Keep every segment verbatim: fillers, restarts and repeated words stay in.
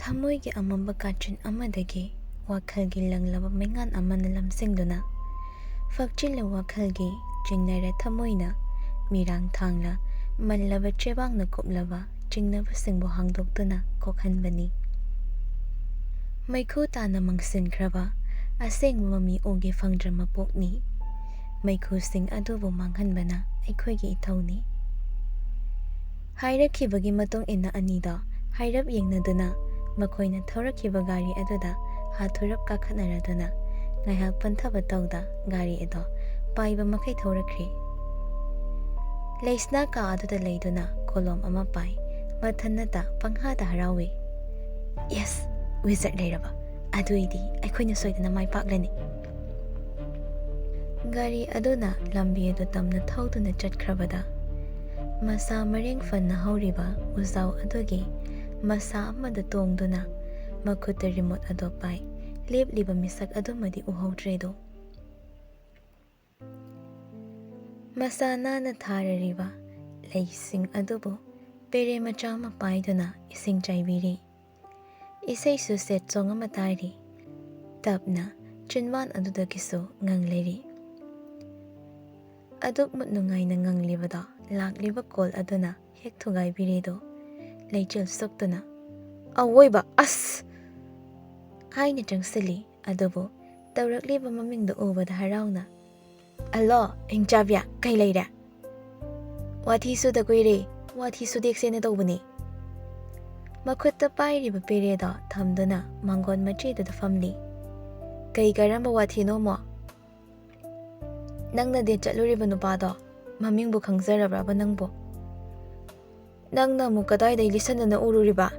ꯊꯃꯣꯏꯒꯤ ꯑꯃꯝꯕ ꯀꯥꯆꯤꯟ ꯑꯃꯗꯒꯤ ꯋꯥꯈꯜꯒꯤ ꯂꯪꯂꯕ ꯃꯩꯉꯥꯟ ꯑꯃꯅ ꯂꯝꯖꯤꯡꯗꯨꯅ, ꯐꯛꯆꯤꯜꯂ ꯋꯥꯈꯜꯒꯤ ꯆꯤꯡꯅꯔ ꯊꯃꯣꯏꯅ ꯃꯤꯔꯥꯡ ꯊꯥꯡꯂ ꯃꯜꯂꯕ ꯆꯦꯕꯥꯡꯅ ꯀꯨꯞꯂꯕ ꯆꯤꯡꯅꯕꯁꯤꯡꯕꯨ ꯍꯥꯡꯗꯣꯛꯇꯨꯅ ꯀꯣꯛꯍꯟꯕꯅꯤ꯫ ꯃꯩꯈꯨ ꯇꯥꯅ ꯃꯪꯁꯤꯟꯈ꯭ꯔꯕ ꯑꯁꯦꯡꯕ ꯃꯃꯤ ꯎꯒꯦ ꯐꯪꯗ꯭ꯔ ꯃꯄꯣꯛꯅꯤ꯫ ꯃꯩꯈꯨꯁꯤꯡ ꯑꯗꯨꯕꯨ ꯃꯥꯡꯍꯟꯕꯅ ꯑꯩꯈꯣꯏꯒꯤ ꯏꯊꯧꯅꯤ꯫ ꯍꯥꯏꯔꯛꯈꯤꯕꯒꯤ ꯃꯇꯨꯡ ꯏꯟꯅ ꯑꯅꯤꯗꯣ ꯍꯥꯏꯔꯞ ꯌꯦꯡꯅꯗꯨꯅ ꯃꯈꯣꯏꯅ ꯊꯧꯔꯛꯈꯤꯕ ꯒꯥꯔꯤ ꯑꯗꯨꯗ ꯍꯥꯊꯨꯔꯞ ꯀꯥꯈꯠꯅꯔꯗꯨꯅ ꯉꯥꯏꯍꯥꯛ ꯄꯟꯊꯕ ꯇꯧꯗ ꯒꯥꯔꯤ ꯑꯗꯣ ꯄꯥꯏꯕ ꯃꯈꯩ ꯊꯧꯔꯛꯈ꯭ꯔꯦ꯫ ꯂꯩꯁꯅꯥ ꯀꯥ ꯑꯗꯨꯗ ꯂꯩꯗꯨꯅ ꯀꯣꯂꯣꯝ ꯑꯃ ꯄꯥꯏ, ꯃꯊꯟꯅꯇ ꯄꯪꯍꯥꯗ ꯍꯔꯥꯎꯏ꯫ "ꯌꯦꯁ, ꯋꯤꯖꯥꯔꯗ ꯂꯩꯔꯕ꯫ ꯑꯗꯨꯏꯗꯤ ꯑꯩꯈꯣꯏꯅ ꯁꯣꯏꯗꯅ ꯃꯥꯏ ꯄꯥꯛꯂꯅꯤ"꯫ ꯒꯥꯔꯤ ꯑꯗꯨꯅ ꯂꯝꯕꯤ ꯑꯗꯨ ꯇꯝꯅ ꯊꯧꯗꯨꯅ ꯆꯠꯈ꯭ꯔꯕꯗ, ꯃꯁꯥ ꯃꯔꯦꯡ ꯐꯅ ꯍꯧꯔꯤꯕ ꯎꯖꯥꯎ ꯑꯗꯨꯒꯤ ꯃꯁꯥ ꯑꯃꯗ ꯇꯣꯡꯗꯨꯅ ꯃꯈꯨꯠꯇ ꯔꯤꯃꯣꯠ ꯑꯗꯨ ꯄꯥꯏ ꯂꯦꯞꯂꯤꯕ ꯃꯤꯁꯛ ꯑꯗꯨꯃꯗꯤ ꯎꯍꯧꯗ꯭ꯔꯦꯗꯣ꯫ ꯃꯁꯥ ꯅꯥꯟꯅ ꯊꯥꯔꯔꯤꯕ ꯂꯩꯁꯤꯡ ꯑꯗꯨꯕꯨ ꯄꯦꯔꯦ ꯃꯆꯥ ꯑꯃ ꯄꯥꯏꯗꯨꯅ ꯏꯁꯤꯡ ꯆꯥꯏꯕꯤꯔꯤ꯫ ꯏꯁꯩꯁꯨ ꯁꯦꯠ ꯁꯣꯡ ꯑꯃ ꯇꯥꯔꯤ꯫ ꯇꯞꯅ ꯆꯤꯟꯕꯥꯟ ꯑꯗꯨꯗꯒꯤꯁꯨ ꯉꯪꯂꯔꯤ꯫ ꯑꯗꯨꯛ ꯃꯨꯠ ꯅꯨꯡꯉꯥꯏꯅ ꯉꯪꯂꯤꯕꯗꯣ ꯂꯥꯛꯂꯤꯕ ꯀꯣꯜ ꯑꯗꯨꯅ ꯍꯦꯛ ꯊꯨꯒꯥꯏꯕꯤꯔꯦꯗꯣ꯫ ꯂꯩꯆꯤꯜ ꯁꯨꯛꯇꯨꯅ, "ꯑꯋꯣꯏꯕ, ꯑꯁ!" ꯍꯥꯏꯅ ꯆꯪꯁꯤꯜꯂꯤ꯫ ꯑꯗꯨꯕꯨ ꯇꯧꯔꯛꯂꯤꯕ ꯃꯃꯤꯡꯗꯨ ꯎꯕꯗ ꯍꯔꯥꯎꯅ, "ꯍꯜꯂꯣ, ꯍꯤꯡꯆꯥꯕꯤ, ꯀꯩ ꯂꯩꯔꯦ?" "ꯋꯥꯊꯤ ꯁꯨꯗ ꯀꯨꯏꯔꯦ, ꯋꯥꯊꯤ ꯁꯨꯗꯦꯛꯁꯦꯅ ꯇꯧꯕꯅꯦ"꯫ ꯃꯈꯨꯠꯇ ꯄꯥꯏꯔꯤꯕ ꯄꯦꯔꯦꯗꯣ ꯊꯝꯗꯨꯅ ꯃꯥꯡꯒꯣꯟ ꯃꯆꯦꯗꯨꯗ ꯐꯝꯂꯤ꯫ "ꯀꯩ ꯀꯔꯝꯕ ꯋꯥꯊꯤꯅꯣꯃꯣ?" "ꯅꯪꯅ ꯗꯦꯠ ꯆꯠꯂꯨꯔꯤꯕ ꯅꯨꯄꯥꯗꯣ ꯃꯃꯤꯡꯕꯨ ꯈꯪꯖꯔꯕ꯭ꯔꯕ ꯅꯪꯕꯨ?" "ꯅꯪꯅ ꯑꯃꯨꯛ ꯀꯗꯥꯏꯗꯩ ꯂꯤꯁꯟꯗꯅ ꯎꯔꯨꯔꯤꯕ?"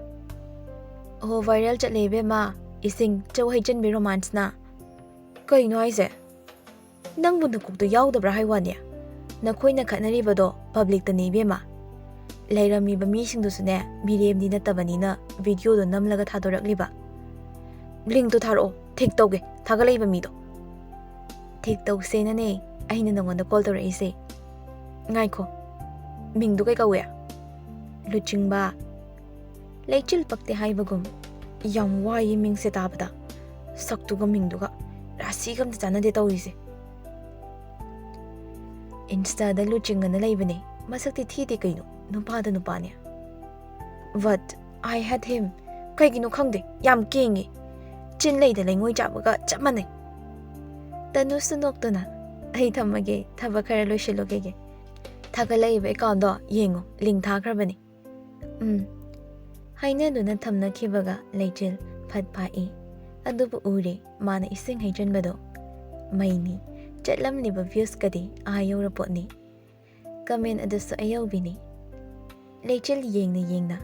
"ꯑꯣꯍꯣ, ꯚꯥꯏꯔꯦꯜ ꯆꯠꯂꯦ ꯏꯕꯦꯝꯃ, ꯏꯁꯤꯡ ꯆꯧ ꯍꯩꯖꯤꯟꯕꯤ ꯔꯣꯃꯥꯟꯁꯅ"꯫ "ꯀꯩꯅꯣ ꯍꯥꯏꯁꯦ? ꯅꯪꯕꯨ ꯅꯀꯣꯛꯇ ꯌꯥꯎꯗꯕ꯭ꯔꯥ ꯍꯥꯏ ꯋꯥꯅꯦ? ꯅꯈꯣꯏꯅ ꯈꯠꯅꯔꯤꯕꯗꯣ ꯄꯕ꯭ꯂꯤꯛꯇꯅꯦ ꯏꯕꯦꯝꯃ꯫ ꯂꯩꯔꯝꯃꯤꯕ ꯃꯤꯁꯤꯡꯗꯨꯁꯨꯅꯦ ꯃꯤꯔꯦꯝꯗꯤ ꯅꯠꯇꯕꯅꯤꯅ ꯚꯤꯗꯤꯑꯣꯗꯣ ꯅꯝꯂꯒ ꯊꯥꯗꯣꯔꯛꯂꯤꯕ꯫ ꯂꯤꯡꯛꯇꯣ ꯊꯥꯔꯛꯑꯣ, ꯊꯦꯛ ꯇꯧꯒꯦ ꯊꯥꯒꯠꯂꯛꯏꯕ ꯃꯤꯗꯣ"꯫ "ꯊꯦꯛ ꯇꯧꯁꯦꯅꯅꯦ ꯑꯩꯅ ꯅꯉꯣꯟꯗ ꯀꯣꯜ ꯇꯧꯔꯛꯏꯁꯦ"꯫ "ꯉꯥꯏꯈꯣ, ꯃꯤꯡꯗꯣ ꯀꯩ ꯀꯧꯋꯦ?" "ꯂꯨꯆꯤꯡꯕ"꯫ ꯂꯩꯆꯤꯜ ꯄꯛꯇꯦ ꯍꯥꯏꯕꯒꯨꯝ ꯌꯥꯝ ꯋꯥꯏꯌꯦ ꯃꯤꯡꯁꯦ ꯇꯥꯕꯗ꯫ ꯁꯛꯇꯨꯒ ꯃꯤꯡꯗꯨꯒ ꯔꯥꯁꯤꯒ ꯑꯝꯇ ꯆꯥꯟꯅꯗꯦ ꯇꯧꯔꯤꯁꯦ꯫ Insta-ꯗ ꯂꯨꯆꯤꯡ ꯑꯅ ꯂꯩꯕꯅꯦ꯫ ꯃꯁꯛꯇꯤ ꯊꯤꯗꯦ ꯀꯩꯅꯣ, ꯅꯨꯄꯥꯗ ꯅꯨꯄꯥꯅꯦ꯫ But I hate him꯫ ꯀꯩꯒꯤꯅꯣ ꯈꯪꯗꯦ, ꯌꯥꯝ ꯀꯦꯡꯉꯦ꯫ ꯆꯤꯟ ꯂꯩꯗ ꯂꯩꯉꯣꯏ ꯆꯥꯕꯒ ꯆꯞ ꯃꯥꯟꯅꯩ꯫ ꯇꯅꯨꯁꯨ ꯅꯣꯛꯇꯨꯅ, "ꯑꯩ ꯊꯝꯃꯒꯦ, ꯊꯕꯛ ꯈꯔ ꯂꯣꯏꯁꯤꯜꯂꯨꯈꯤꯒꯦ꯫ ꯊꯥꯒꯠꯂꯛꯏꯕ account-ꯗꯣ ꯌꯦꯡꯉꯣ, link ꯊꯥꯈ꯭ꯔꯕꯅꯤ꯫" "ꯎꯝ꯫" ꯍꯥꯏꯅꯗꯨꯅ ꯊꯝꯅꯈꯤꯕꯒ ꯂꯩꯆꯤꯜ ꯐꯠ ꯐꯥꯛꯏ꯫ ꯑꯗꯨꯕꯨ ꯎꯔꯦ, ꯃꯥꯅ ꯏꯁꯤꯡ ꯍꯩꯖꯤꯟꯕꯗꯣ꯫ ꯃꯩꯅꯤ, ꯆꯠꯂꯝꯂꯤꯕ views-ꯀꯗꯤ ꯑꯥ ꯌꯧꯔꯄꯣꯠꯅꯤ꯫ Comment ꯑꯗꯨꯁꯨ ꯑꯌꯧꯕꯤꯅꯤ꯫ ꯂꯩꯆꯤꯜ ꯌꯦꯡꯅ ꯌꯦꯡꯅ,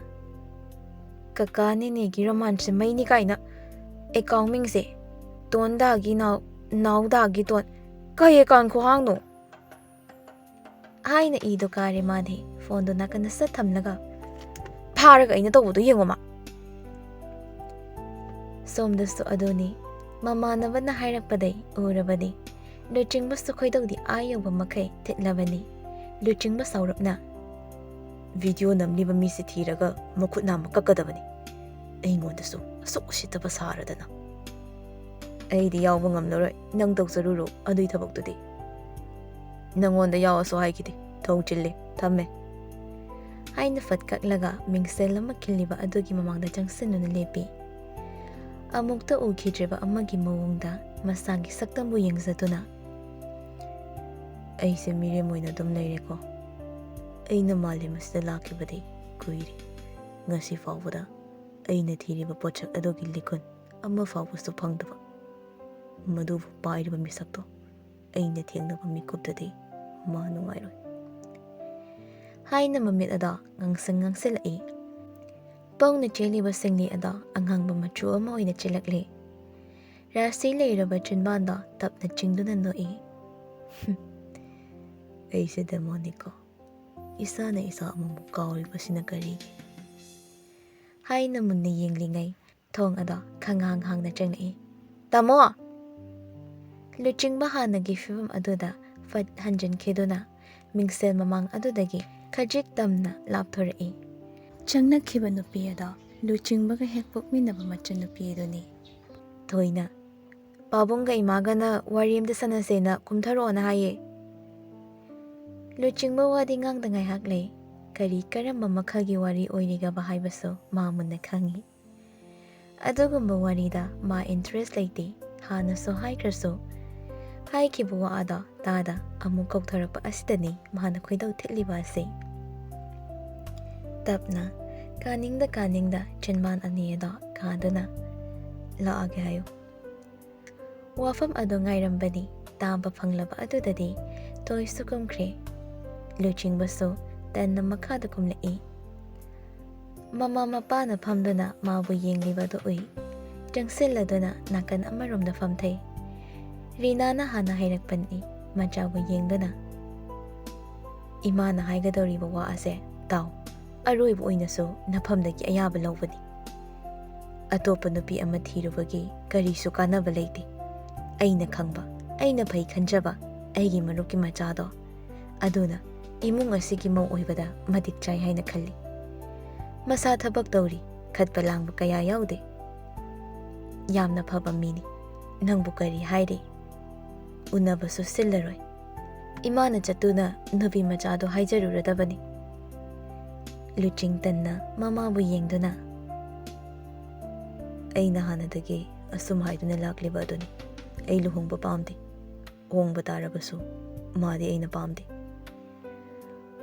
"ꯀꯀꯥ ꯅꯦꯅꯦꯒꯤ romance-ꯁꯦ ꯃꯩꯅꯤ ꯀꯥꯏꯅ꯫ Account ꯃꯤꯡꯁꯦ ꯇꯣꯟꯗꯥꯒꯤ ꯅꯥꯎ, ꯅꯥꯎꯗꯥꯒꯤ ꯇꯣꯟ꯫ ꯀꯩ account ꯈꯨꯍꯥꯡꯅꯣ?" ꯍꯥꯏꯅ ꯏꯗꯣ ꯀꯥꯔꯦ ꯃꯥꯗꯤ phone-ꯗꯣ ꯅꯥꯀꯟꯗ ꯁꯠ ꯊꯝꯂꯒ꯫ "ꯐꯥꯔꯒ ꯑꯩꯅ ꯇꯧꯕꯗꯣ ꯌꯦꯡꯉꯣ ꯃꯥ꯫" ꯁꯣꯝꯗꯁꯨ ꯑꯗꯨꯅꯤ, ꯃꯃꯥꯟꯅꯕꯅ ꯍꯥꯏꯔꯛꯄꯗꯩ ꯎꯔꯕꯅꯤ꯫ ꯂꯨꯆꯤꯡꯕꯁꯨ ꯈꯣꯏꯗꯧꯗꯤ ꯑꯥ ꯌꯧꯕ ꯃꯈꯩ ꯊꯤꯠꯂꯕꯅꯤ꯫ ꯂꯨꯆꯤꯡꯕ ꯁꯥꯎꯔꯞꯅ, "Video ꯅꯝꯂꯤꯕ ꯃꯤꯁꯦ ꯊꯤꯔꯒ ꯃꯈꯨꯠ ꯅꯥꯝꯃ ꯀꯛꯀꯗꯕꯅꯤ꯫ ꯑꯩꯉꯣꯟꯗꯁꯨ ꯑꯁꯨꯛ ꯎꯁꯤꯠꯇꯕ ꯁꯥꯔꯗꯅ꯫ ꯑꯩꯗꯤ ꯌꯥꯎꯕ ꯉꯝꯂꯔꯣꯏ, ꯅꯪ ꯇꯧꯖꯔꯨꯔꯣ ꯑꯗꯨꯏ ꯊꯕꯛꯇꯨꯗꯤ꯫ ꯅꯪꯉꯣꯟꯗ ꯌꯥꯎꯑꯁꯨ ꯍꯥꯏꯈꯤꯗꯦ, ꯊꯧ ꯆꯤꯜꯂꯦ, ꯊꯝꯃꯦ꯫" ꯍꯥꯏꯅ ꯐꯠ ꯀꯛꯂꯒ ꯃꯤꯡꯁꯦꯜ ꯑꯃ ꯈꯤꯜꯂꯤꯕ ꯑꯗꯨꯒꯤ ꯃꯃꯥꯡꯗ ꯆꯪꯁꯤꯟꯗꯨꯅ ꯂꯦꯞꯄꯤ꯫ ꯑꯃꯨꯛꯇ ꯎꯈꯤꯗ꯭ꯔꯤꯕ ꯑꯃꯒꯤ ꯃꯑꯣꯡꯗ ꯃꯁꯥꯒꯤ ꯁꯛꯇꯝꯕꯨ ꯌꯦꯡꯖꯗꯨꯅ, "ꯑꯩꯁꯦ ꯃꯤꯔꯦꯝ ꯑꯣꯏꯅ ꯑꯗꯨꯝ ꯂꯩꯔꯦꯀꯣ꯫ ꯑꯩꯅ ꯃꯥꯂꯦꯝ ꯑꯁꯤꯗ ꯂꯥꯛꯈꯤꯕꯗꯤ ꯀꯨꯏꯔꯦ꯫ ꯉꯁꯤ ꯐꯥꯎꯕꯗ ꯑꯩꯅ ꯊꯤꯔꯤꯕ ꯄꯣꯠꯁꯛ ꯑꯗꯨꯒꯤ ꯂꯤꯀꯨꯟ ꯑꯃ ꯐꯥꯎꯕꯁꯨ ꯐꯪꯗꯕ꯫ ꯃꯗꯨꯕꯨ ꯄꯥꯏꯔꯤꯕ ꯃꯤꯁꯛꯇꯣ ꯑꯩꯅ ꯊꯦꯡꯅꯕ ꯃꯤꯀꯨꯞꯇꯗꯤ ꯃꯥ ꯅꯨꯡꯉꯥꯏꯔꯣꯏ꯫" ꯍꯥꯏꯅ ꯃꯃꯤꯠ ꯑꯗꯣ ꯉꯥꯡꯁꯪ ꯉꯥꯡꯁꯤꯜꯂꯛꯏ꯫ ꯄꯧꯅ ꯆꯦꯜꯂꯤꯕ ꯁꯤꯡꯂꯤ ꯑꯗꯣ ꯑꯉꯥꯡꯕ ꯃꯆꯨ ꯑꯃ ꯑꯣꯏꯅ ꯆꯦꯜꯂꯛꯂꯤ꯫ ꯔꯥꯁꯤ ꯂꯩꯔꯕ ꯆꯤꯟꯕꯥꯟꯗꯣ ꯇꯞꯅ ꯆꯤꯡꯗꯨꯅ ꯅꯣꯛꯏ꯫ "ꯑꯩꯁꯦ ꯗꯦꯃꯣꯟꯅꯤꯀꯣ꯫ ꯏꯁꯥꯅ ꯏꯁꯥ ꯑꯃꯨꯛꯃꯨꯛ ꯀꯥꯎꯔꯤꯕꯁꯤꯅ ꯀꯔꯤꯒꯤ?" ꯍꯥꯏꯅ ꯃꯨꯟꯅ ꯌꯦꯡꯂꯤꯉꯩ ꯊꯣꯡ ꯑꯗꯣ ꯈꯪꯍꯥꯡ ꯍꯥꯡꯅ ꯆꯪꯂꯛꯏ꯫ "ꯇꯥꯃꯣ!" ꯂꯨꯆꯤꯡꯕ ꯍꯥꯟꯅꯒꯤ ꯐꯤꯕꯝ ꯑꯗꯨꯗ ꯐꯠ ꯍꯟꯖꯤꯟꯈꯤꯗꯨꯅ ꯃꯤꯡꯁꯦꯜ ꯃꯃꯥꯡ ꯑꯗꯨꯗꯒꯤ ꯈꯖꯤꯛ ꯇꯝꯅ ꯂꯥꯞꯊꯣꯔꯛꯏ꯫ ꯆꯪꯂꯛꯈꯤꯕ ꯅꯨꯄꯤ ꯑꯗꯣ ꯂꯨꯆꯤꯡꯕꯒ ꯍꯦꯛ ꯄꯣꯛꯃꯤꯟꯅꯕ ꯃꯆꯟꯅꯨꯄꯤ ꯑꯗꯨꯅꯤ꯫ ꯊꯣꯏꯅ, "ꯄꯥꯕꯨꯡꯒ ꯏꯃꯥꯒꯅ ꯋꯥꯔꯤ ꯑꯝꯇ ꯁꯥꯟꯅꯁꯦꯅ ꯀꯨꯝꯊꯔꯛꯑꯣꯅ ꯍꯥꯏꯌꯦ꯫" ꯂꯨꯆꯤꯡꯕ ꯋꯥꯗꯤ ꯉꯥꯡꯗ ꯉꯥꯏꯍꯥꯛ ꯂꯩ꯫ ꯀꯔꯤ ꯀꯔꯝꯕ ꯃꯈꯜꯒꯤ ꯋꯥꯔꯤ ꯑꯣꯏꯔꯤꯒꯕ ꯍꯥꯏꯕꯁꯨ ꯃꯥ ꯃꯨꯟꯅ ꯈꯪꯏ꯫ ꯑꯗꯨꯒꯨꯝꯕ ꯋꯥꯔꯤꯗ ꯃꯥ interest ꯂꯩꯇꯦ꯫ ꯍꯥꯟꯅꯁꯨ ꯍꯥꯏꯈ꯭ꯔꯁꯨ, ꯍꯥꯏꯈꯤꯕ ꯋꯥ ꯑꯗꯣ ꯇꯥꯗ ꯑꯃꯨꯛ ꯀꯧꯊꯔꯛꯄ ꯑꯁꯤꯗꯅꯤ ꯃꯥꯅ ꯈꯣꯏꯗꯧ ꯊꯤꯠꯂꯤꯕ ꯑꯁꯤ꯫ ꯇꯞꯅ, ꯀꯥꯅꯤꯡꯗ ꯀꯥꯅꯤꯡꯗ ꯆꯤꯟꯕꯥꯟ ꯑꯅꯤ ꯑꯗꯣ ꯀꯥꯗꯨꯅ, "ꯂꯥꯛꯑꯒꯦ ꯍꯥꯏꯌꯨ꯫" ꯋꯥꯐꯝ ꯑꯗꯨ ꯉꯥꯏꯔꯝꯕꯅꯤ꯫ ꯇꯥꯕ ꯐꯪꯂꯕ ꯑꯗꯨꯗꯗꯤ ꯊꯣꯏꯁꯨ ꯀꯨꯝꯈ꯭ꯔꯦ꯫ ꯂꯨꯆꯤꯡꯕꯁꯨ ꯇꯟꯅ ꯃꯈꯥꯗ ꯀꯨꯝꯂꯛꯏ꯫ ꯃꯃꯥ ꯃꯄꯥꯅ ꯐꯝꯗꯨꯅ ꯃꯥꯕꯨ ꯌꯦꯡꯂꯤꯕ ꯑꯗꯨ ꯎꯏ꯫ ꯆꯪꯁꯤꯜꯂꯗꯨꯅ ꯅꯥꯀꯟ ꯑꯃꯔꯣꯝꯗ ꯐꯝꯊꯩ꯫ ꯔꯤꯅꯥꯅ ꯍꯥꯟꯅ ꯍꯥꯏꯔꯛꯄꯅꯤ, ꯃꯆꯥꯕꯨ ꯌꯦꯡꯗꯨꯅ, "ꯏꯃꯥꯅ ꯍꯥꯏꯒꯗꯧꯔꯤꯕ ꯋꯥ ꯑꯁꯦ ꯇꯥꯎ꯫ ꯑꯔꯣꯏꯕ ꯑꯣꯏꯅꯁꯨ ꯅꯐꯝꯗꯒꯤ ꯑꯌꯥꯕ ꯂꯧꯕꯅꯤ꯫ ꯑꯇꯣꯞꯄ ꯅꯨꯄꯤ ꯑꯃ ꯊꯤꯔꯨꯕꯒꯤ ꯀꯔꯤꯁꯨ ꯀꯥꯟꯅꯕ ꯂꯩꯇꯦ꯫ ꯑꯩꯅ ꯈꯪꯕ, ꯑꯩꯅ ꯐꯩ ꯈꯟꯖꯕ ꯑꯩꯒꯤ ꯃꯔꯨꯞꯀꯤ ꯃꯆꯥꯗꯣ, ꯑꯗꯨꯅ ꯏꯃꯨꯡ ꯑꯁꯤꯒꯤ ꯃꯧ ꯑꯣꯏꯕꯗ ꯃꯇꯤꯛ ꯆꯥꯏ ꯍꯥꯏꯅ ꯈꯜꯂꯤ꯫ ꯃꯁꯥ ꯊꯕꯛ ꯇꯧꯔꯤ, ꯈꯠꯄ ꯂꯥꯡꯕ ꯀꯌꯥ ꯌꯥꯎꯗꯦ꯫ ꯌꯥꯝꯅ ꯐꯕ ꯃꯤꯅꯤ꯫ ꯅꯪꯕꯨ ꯀꯔꯤ ꯍꯥꯏꯔꯤ? ꯎꯅꯕꯁꯨ ꯁꯤꯜꯂꯔꯣꯏ꯫ ꯏꯃꯥꯅ ꯆꯠꯇꯨꯅ ꯅꯨꯄꯤ ꯃꯆꯥꯗꯣ ꯍꯥꯏꯖꯔꯨꯔꯗꯕꯅꯤ꯫" ꯂꯨꯆꯤꯡꯇꯟꯅ ꯃꯃꯥꯕꯨ ꯌꯦꯡꯗꯨꯅ, "ꯑꯩꯅ ꯍꯥꯟꯅꯗꯒꯤ ꯑꯁꯨꯝ ꯍꯥꯏꯗꯨꯅ ꯂꯥꯛꯂꯤꯕ ꯑꯗꯨꯅꯤ꯫ ꯑꯩ ꯂꯨꯍꯣꯡꯕ ꯄꯥꯝꯗꯦ꯫ ꯍꯣꯡꯕ ꯇꯥꯔꯕꯁꯨ ꯃꯥꯗꯤ ꯑꯩꯅ ꯄꯥꯝꯗꯦ꯫"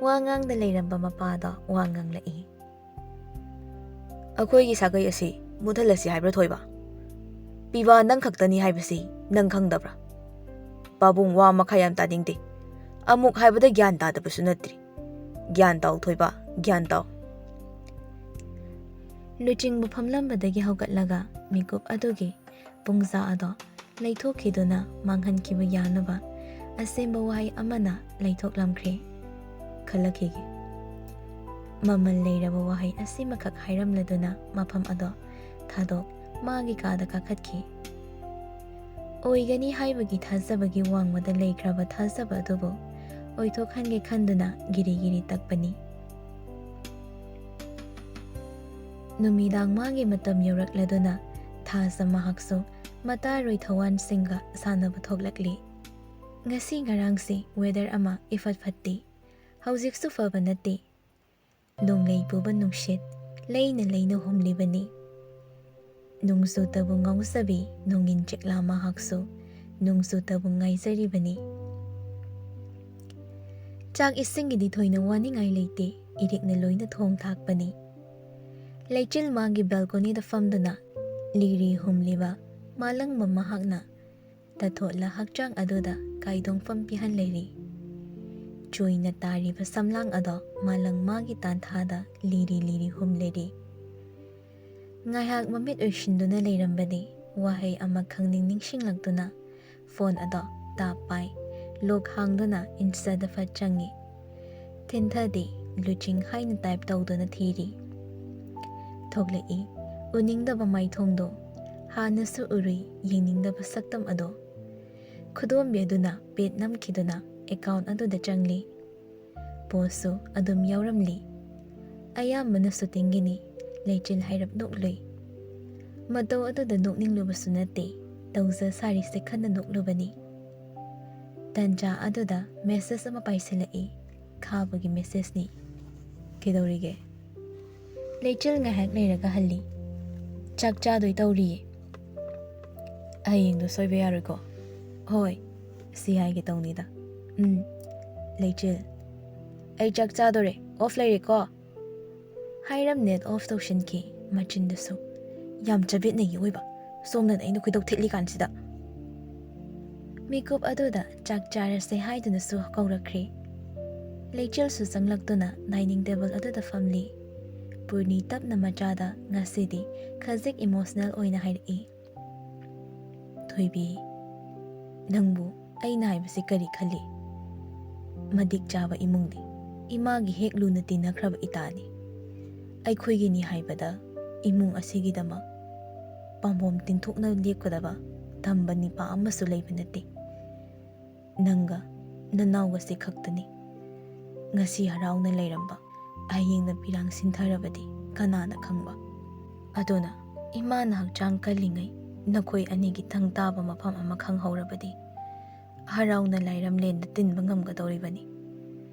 ꯋꯥ ꯉꯥꯡꯗ ꯂꯩꯔꯝꯕ ꯃꯄꯥꯗꯣ ꯋꯥ ꯉꯥꯡꯂꯛꯏ꯫ "ꯑꯩꯈꯣꯏꯒꯤ ꯁꯥꯒꯩ ꯑꯁꯤ ꯃꯨꯠꯍꯜꯂꯁꯤ ꯍꯥꯏꯕ꯭ꯔꯥ ꯊꯣꯏꯕ? ꯄꯤꯕꯥ ꯅꯪ ꯈꯛꯇꯅꯤ ꯍꯥꯏꯕꯁꯤ ꯅꯪ ꯈꯪꯗꯕ꯭ꯔꯥ? ꯄꯥꯕꯨꯡ ꯋꯥ ꯃꯈꯥ ꯌꯥꯝ ꯇꯥꯅꯤꯡꯗꯦ꯫ ꯑꯃꯨꯛ ꯍꯥꯏꯕꯗ ꯒ꯭ꯌꯥꯟ ꯇꯥꯗꯕꯁꯨ ꯅꯠꯇ꯭ꯔꯤ꯫ ꯒ꯭ꯌꯥꯟ ꯇꯥꯎ ꯊꯣꯏꯕ, ꯒ꯭ꯌꯥꯟ ꯇꯥꯎ꯫" ꯂꯨꯆꯤꯡꯕ ꯐꯝꯂꯝꯕꯗꯒꯤ ꯍꯧꯒꯠꯂꯒ ꯃꯤꯀꯨꯞ ꯑꯗꯨꯒꯤ ꯄꯨꯡꯖꯥ ꯑꯗꯣ ꯂꯩꯊꯣꯛꯈꯤꯗꯨꯅ ꯃꯥꯡꯍꯟꯈꯤꯕ ꯌꯥꯅꯕ ꯑꯁꯦꯡꯕ ꯋꯥꯍꯩ ꯑꯃꯅ ꯂꯩꯊꯣꯛꯂꯝꯈ꯭ꯔꯦ꯫ ꯈꯜꯂꯛꯈꯤꯒꯦ꯫ ꯃꯃꯜ ꯂꯩꯔꯕ ꯋꯥꯍꯩ ꯑꯁꯤꯃꯈꯛ ꯍꯥꯏꯔꯝꯂꯗꯨꯅ ꯃꯐꯝ ꯑꯗꯣ ꯊꯥꯗꯣꯛ ꯃꯥꯒꯤ ꯀꯥꯗ ꯀꯥꯈꯠꯈꯤ꯫ ꯑꯣꯏꯒꯅꯤ ꯍꯥꯏꯕꯒꯤ ꯊꯥꯖꯕꯒꯤ ꯋꯥꯡꯃꯗ ꯂꯩꯈ꯭ꯔꯕ ꯊꯥꯖꯕ ꯑꯗꯨꯕꯨ ꯑꯣꯏꯊꯣꯛꯍꯟꯒꯦ ꯈꯟꯗꯨꯅ ꯒꯤꯔꯤ ꯒꯤꯔꯤ ꯇꯛꯄꯅꯤ꯫ ꯅꯨꯃꯤꯗꯥꯡ ꯃꯥꯒꯤ ꯃꯇꯝ ꯌꯧꯔꯛꯂꯗꯨꯅ ꯊꯥꯖ ꯃꯍꯥꯛꯁꯨ ꯃꯇꯥꯔꯣꯏ ꯊꯋꯥꯟꯁꯤꯡꯒ ꯁꯥꯟꯅꯕ ꯊꯣꯛꯂꯛꯂꯤ꯫ ꯉꯁꯤ ꯉꯔꯥꯡꯁꯤ weather ꯑꯃ ꯏꯐꯠ ꯐꯠꯇꯦ꯫ ꯍꯧꯖꯤꯛꯁꯨ ꯐꯕ ꯅꯠꯇꯦ꯫ ꯅꯣꯡꯂꯩ ꯄꯨꯕ ꯅꯨꯡꯁꯤꯠ ꯂꯩꯅ ꯂꯩꯅ ꯍꯨꯝꯂꯤꯕꯅꯤ꯫ ꯅꯣꯡꯖꯨꯇꯕꯨ ꯉꯥꯎꯖꯕꯤ ꯅꯣꯡꯏꯟ ꯆꯤꯛꯂꯥ ꯃꯍꯥꯛꯁꯨ ꯅꯣꯡꯖꯨꯇꯕꯨ ꯉꯥꯏꯖꯔꯤꯕꯅꯤ꯫ ꯆꯥꯛ ꯏꯁꯤꯡꯒꯤꯗꯤ ꯊꯣꯏꯅ ꯋꯥꯅꯤꯡꯉꯥꯏ ꯂꯩꯇꯦ, ꯏꯔꯤꯛꯅ ꯂꯣꯏꯅ ꯊꯣꯡ ꯊꯥꯛꯄꯅꯤ꯫ ꯂꯩꯆꯤꯜ ꯃꯥꯒꯤ balconyꯗ ꯐꯝꯗꯨꯅ ꯂꯤꯔꯤ ꯍꯨꯝꯂꯤꯕ ꯃꯥꯂꯪꯕ ꯃꯍꯥꯛꯅ ꯇꯥꯊꯣꯠꯂ ꯍꯛꯆꯥꯡ ꯑꯗꯨꯗ ꯀꯥꯏꯗꯣꯡꯐꯝ ꯄꯤꯍꯟꯂꯤꯔꯤ꯫ ꯆꯣꯏꯅ ꯇꯥꯔꯤꯕ ꯁꯝꯂꯥꯡ ꯑꯗꯣ ꯃꯥꯂꯪ ꯃꯥꯒꯤ ꯇꯥꯟꯊꯥꯗ ꯂꯤꯔꯤ ꯂꯤꯔꯤ ꯍꯨꯝꯂꯤꯔꯤ꯫ ꯉꯥꯏꯍꯥꯛ ꯃꯃꯤꯠ ꯎꯏꯁꯤꯟꯗꯨꯅ ꯂꯩꯔꯝꯕꯅꯤ꯫ ꯋꯥꯍꯩ ꯑꯃ ꯈꯪꯅꯤꯡ ꯅꯤꯡꯁꯤꯡꯂꯛꯇꯨꯅ phone ꯑꯗꯣ ꯇꯥꯞ ꯄꯥꯏ꯫ Lock ꯍꯥꯡꯗꯨꯅ Instaꯗ ꯐꯠ ꯆꯪꯉꯤ꯫ ꯊꯤꯟꯊꯗꯦ, ꯂꯨꯆꯤꯡ ꯍꯥꯏꯅ type ꯇꯧꯗꯨꯅ ꯊꯤꯔꯤ꯫ ꯊꯣꯛꯂꯛꯏ ꯎꯅꯤꯡꯗꯕ ꯃꯥꯏꯊꯣꯡꯗꯣ꯫ ꯍꯥꯟꯅꯁꯨ ꯎꯔꯨꯏ ꯌꯦꯡꯅꯤꯡꯗꯕ ꯁꯛꯇꯝ ꯑꯗꯣ꯫ ꯈꯨꯗꯣꯝꯕꯤ ꯑꯗꯨꯅ pad ꯅꯝꯈꯤꯗꯨꯅ account ꯑꯗꯨꯗ ꯆꯪꯂꯤ꯫ Postꯁꯨ ꯑꯗꯨꯝ ꯌꯥꯎꯔꯝꯂꯤ꯫ ꯑꯌꯥꯝꯕꯅ shootingꯒꯤꯅꯤ꯫ ꯂꯩꯆꯤꯜ ꯍꯥꯏꯔꯞ ꯅꯣꯛꯂꯨꯏ꯫ ꯃꯇꯧ ꯑꯗꯨꯗ ꯅꯣꯛꯅꯤꯡꯂꯨꯕꯁꯨ ꯅꯠꯇꯦ, ꯇꯧꯖ ꯁꯥꯔꯤꯁꯦ ꯈꯟꯅ ꯅꯣꯛꯂꯨꯕꯅꯤ꯫ ꯇꯟꯖꯥ ꯑꯗꯨꯗ message ꯑꯃ ꯄꯥꯏꯁꯤꯜꯂꯛꯏ꯫ ꯈꯥꯕꯒꯤ messageꯅꯤ꯫ "ꯀꯩꯗꯧꯔꯤꯒꯦ?" "ꯂꯩꯆꯤꯜ ꯉꯥꯏꯍꯥꯛ ꯂꯩꯔꯒ ꯍꯜꯂꯤ꯫ ꯆꯥꯛ ꯆꯥꯗꯣꯏ ꯇꯧꯔꯤꯌꯦ꯫ ꯍꯌꯦꯡꯗꯣ ꯁꯣꯏꯕ ꯌꯥꯔꯣꯏꯀꯣ?" "ꯍꯣꯏ, ꯁꯤ ꯍꯥꯏꯒꯦ ꯇꯧꯅꯤꯗ꯫ ꯎꯝ, ꯂꯩꯆꯤꯜ, ꯑꯩ ꯆꯥꯛ ꯆꯥꯗꯣꯔꯦ, off ꯂꯩꯔꯦꯀꯣ?" ꯍꯥꯏꯔꯝ net off ꯇꯧꯁꯤꯟꯈꯤ꯫ ꯃꯆꯤꯟꯗꯁꯨ, "ꯌꯥꯝ ꯆꯕꯦꯠꯅꯩ ꯑꯑꯣꯏꯕ, ꯁꯣꯝꯗꯅ ꯑꯩꯅ ꯈꯣꯏꯗꯧ ꯊꯤꯠꯂꯤ ꯀꯥꯟꯁꯤꯗ!" ꯃꯤꯀꯨꯞ ꯑꯗꯨꯗ ꯆꯥꯛ ꯆꯥꯔꯁꯦ ꯍꯥꯏꯗꯨꯅꯁꯨ ꯀꯧꯔꯛꯈ꯭ꯔꯦ꯫ ꯂꯩꯆꯤꯜꯁꯨ ꯆꯪꯂꯛꯇꯨꯅ dining table ꯑꯗꯨꯗ ꯐꯝꯂꯤ꯫ ꯄꯨꯔꯅꯤ ꯇꯞꯅ ꯃꯆꯥꯗ ꯉꯁꯤꯗꯤ ꯈꯖꯤꯛ emotional ꯑꯣꯏꯅ ꯍꯥꯏꯔꯛꯏ꯫ "ꯊꯣꯏꯕꯤ, ꯅꯪꯕꯨ ꯑꯩꯅ ꯍꯥꯏꯕꯁꯤ ꯀꯔꯤ ꯈꯜꯂꯤ? ꯃꯇꯤꯛ ꯆꯥꯕ ꯏꯃꯨꯡꯅꯤ꯫ ꯏꯃꯥꯒꯤ ꯍꯦꯛ ꯂꯨꯅ ꯇꯤꯟꯅꯈ꯭ꯔꯕ ꯏꯇꯥꯅꯤ꯫ ꯑꯩꯈꯣꯏꯒꯤꯅꯤ ꯍꯥꯏꯕꯗ ꯏꯃꯨꯡ ꯑꯁꯤꯒꯤꯗꯃꯛ ꯄꯥꯝꯕꯣꯝ ꯇꯤꯡꯊꯣꯛꯅ ꯂꯦꯞꯀꯗꯕ ꯇꯝꯕ ꯅꯤꯄꯥ ꯑꯃꯁꯨ ꯂꯩꯕ ꯅꯠꯇꯦ꯫ ꯅꯪꯒ ꯅꯅꯥꯎꯒꯁꯦ ꯈꯛꯇꯅꯤ꯫ ꯉꯁꯤ ꯍꯔꯥꯎꯅ ꯂꯩꯔꯝꯕ, ꯍꯌꯦꯡꯅ ꯄꯤꯔꯥꯡ ꯁꯤꯟꯊꯔꯕꯗꯤ ꯀꯅꯥꯅ ꯈꯪꯕ? ꯑꯗꯨꯅ ꯏꯃꯥꯅ ꯍꯛꯆꯥꯡ ꯀꯜꯂꯤꯉꯩ ꯅꯈꯣꯏ ꯑꯅꯤꯒꯤ ꯊꯪ ꯇꯥꯕ ꯃꯐꯝ ꯑꯃ ꯈꯪꯍꯧꯔꯕꯗꯤ ꯍꯔꯥꯎꯅ ꯂꯥꯏꯔꯝꯂꯦꯟꯗ ꯇꯤꯟꯕ ꯉꯝꯒꯗꯧꯔꯤꯕꯅꯤ꯫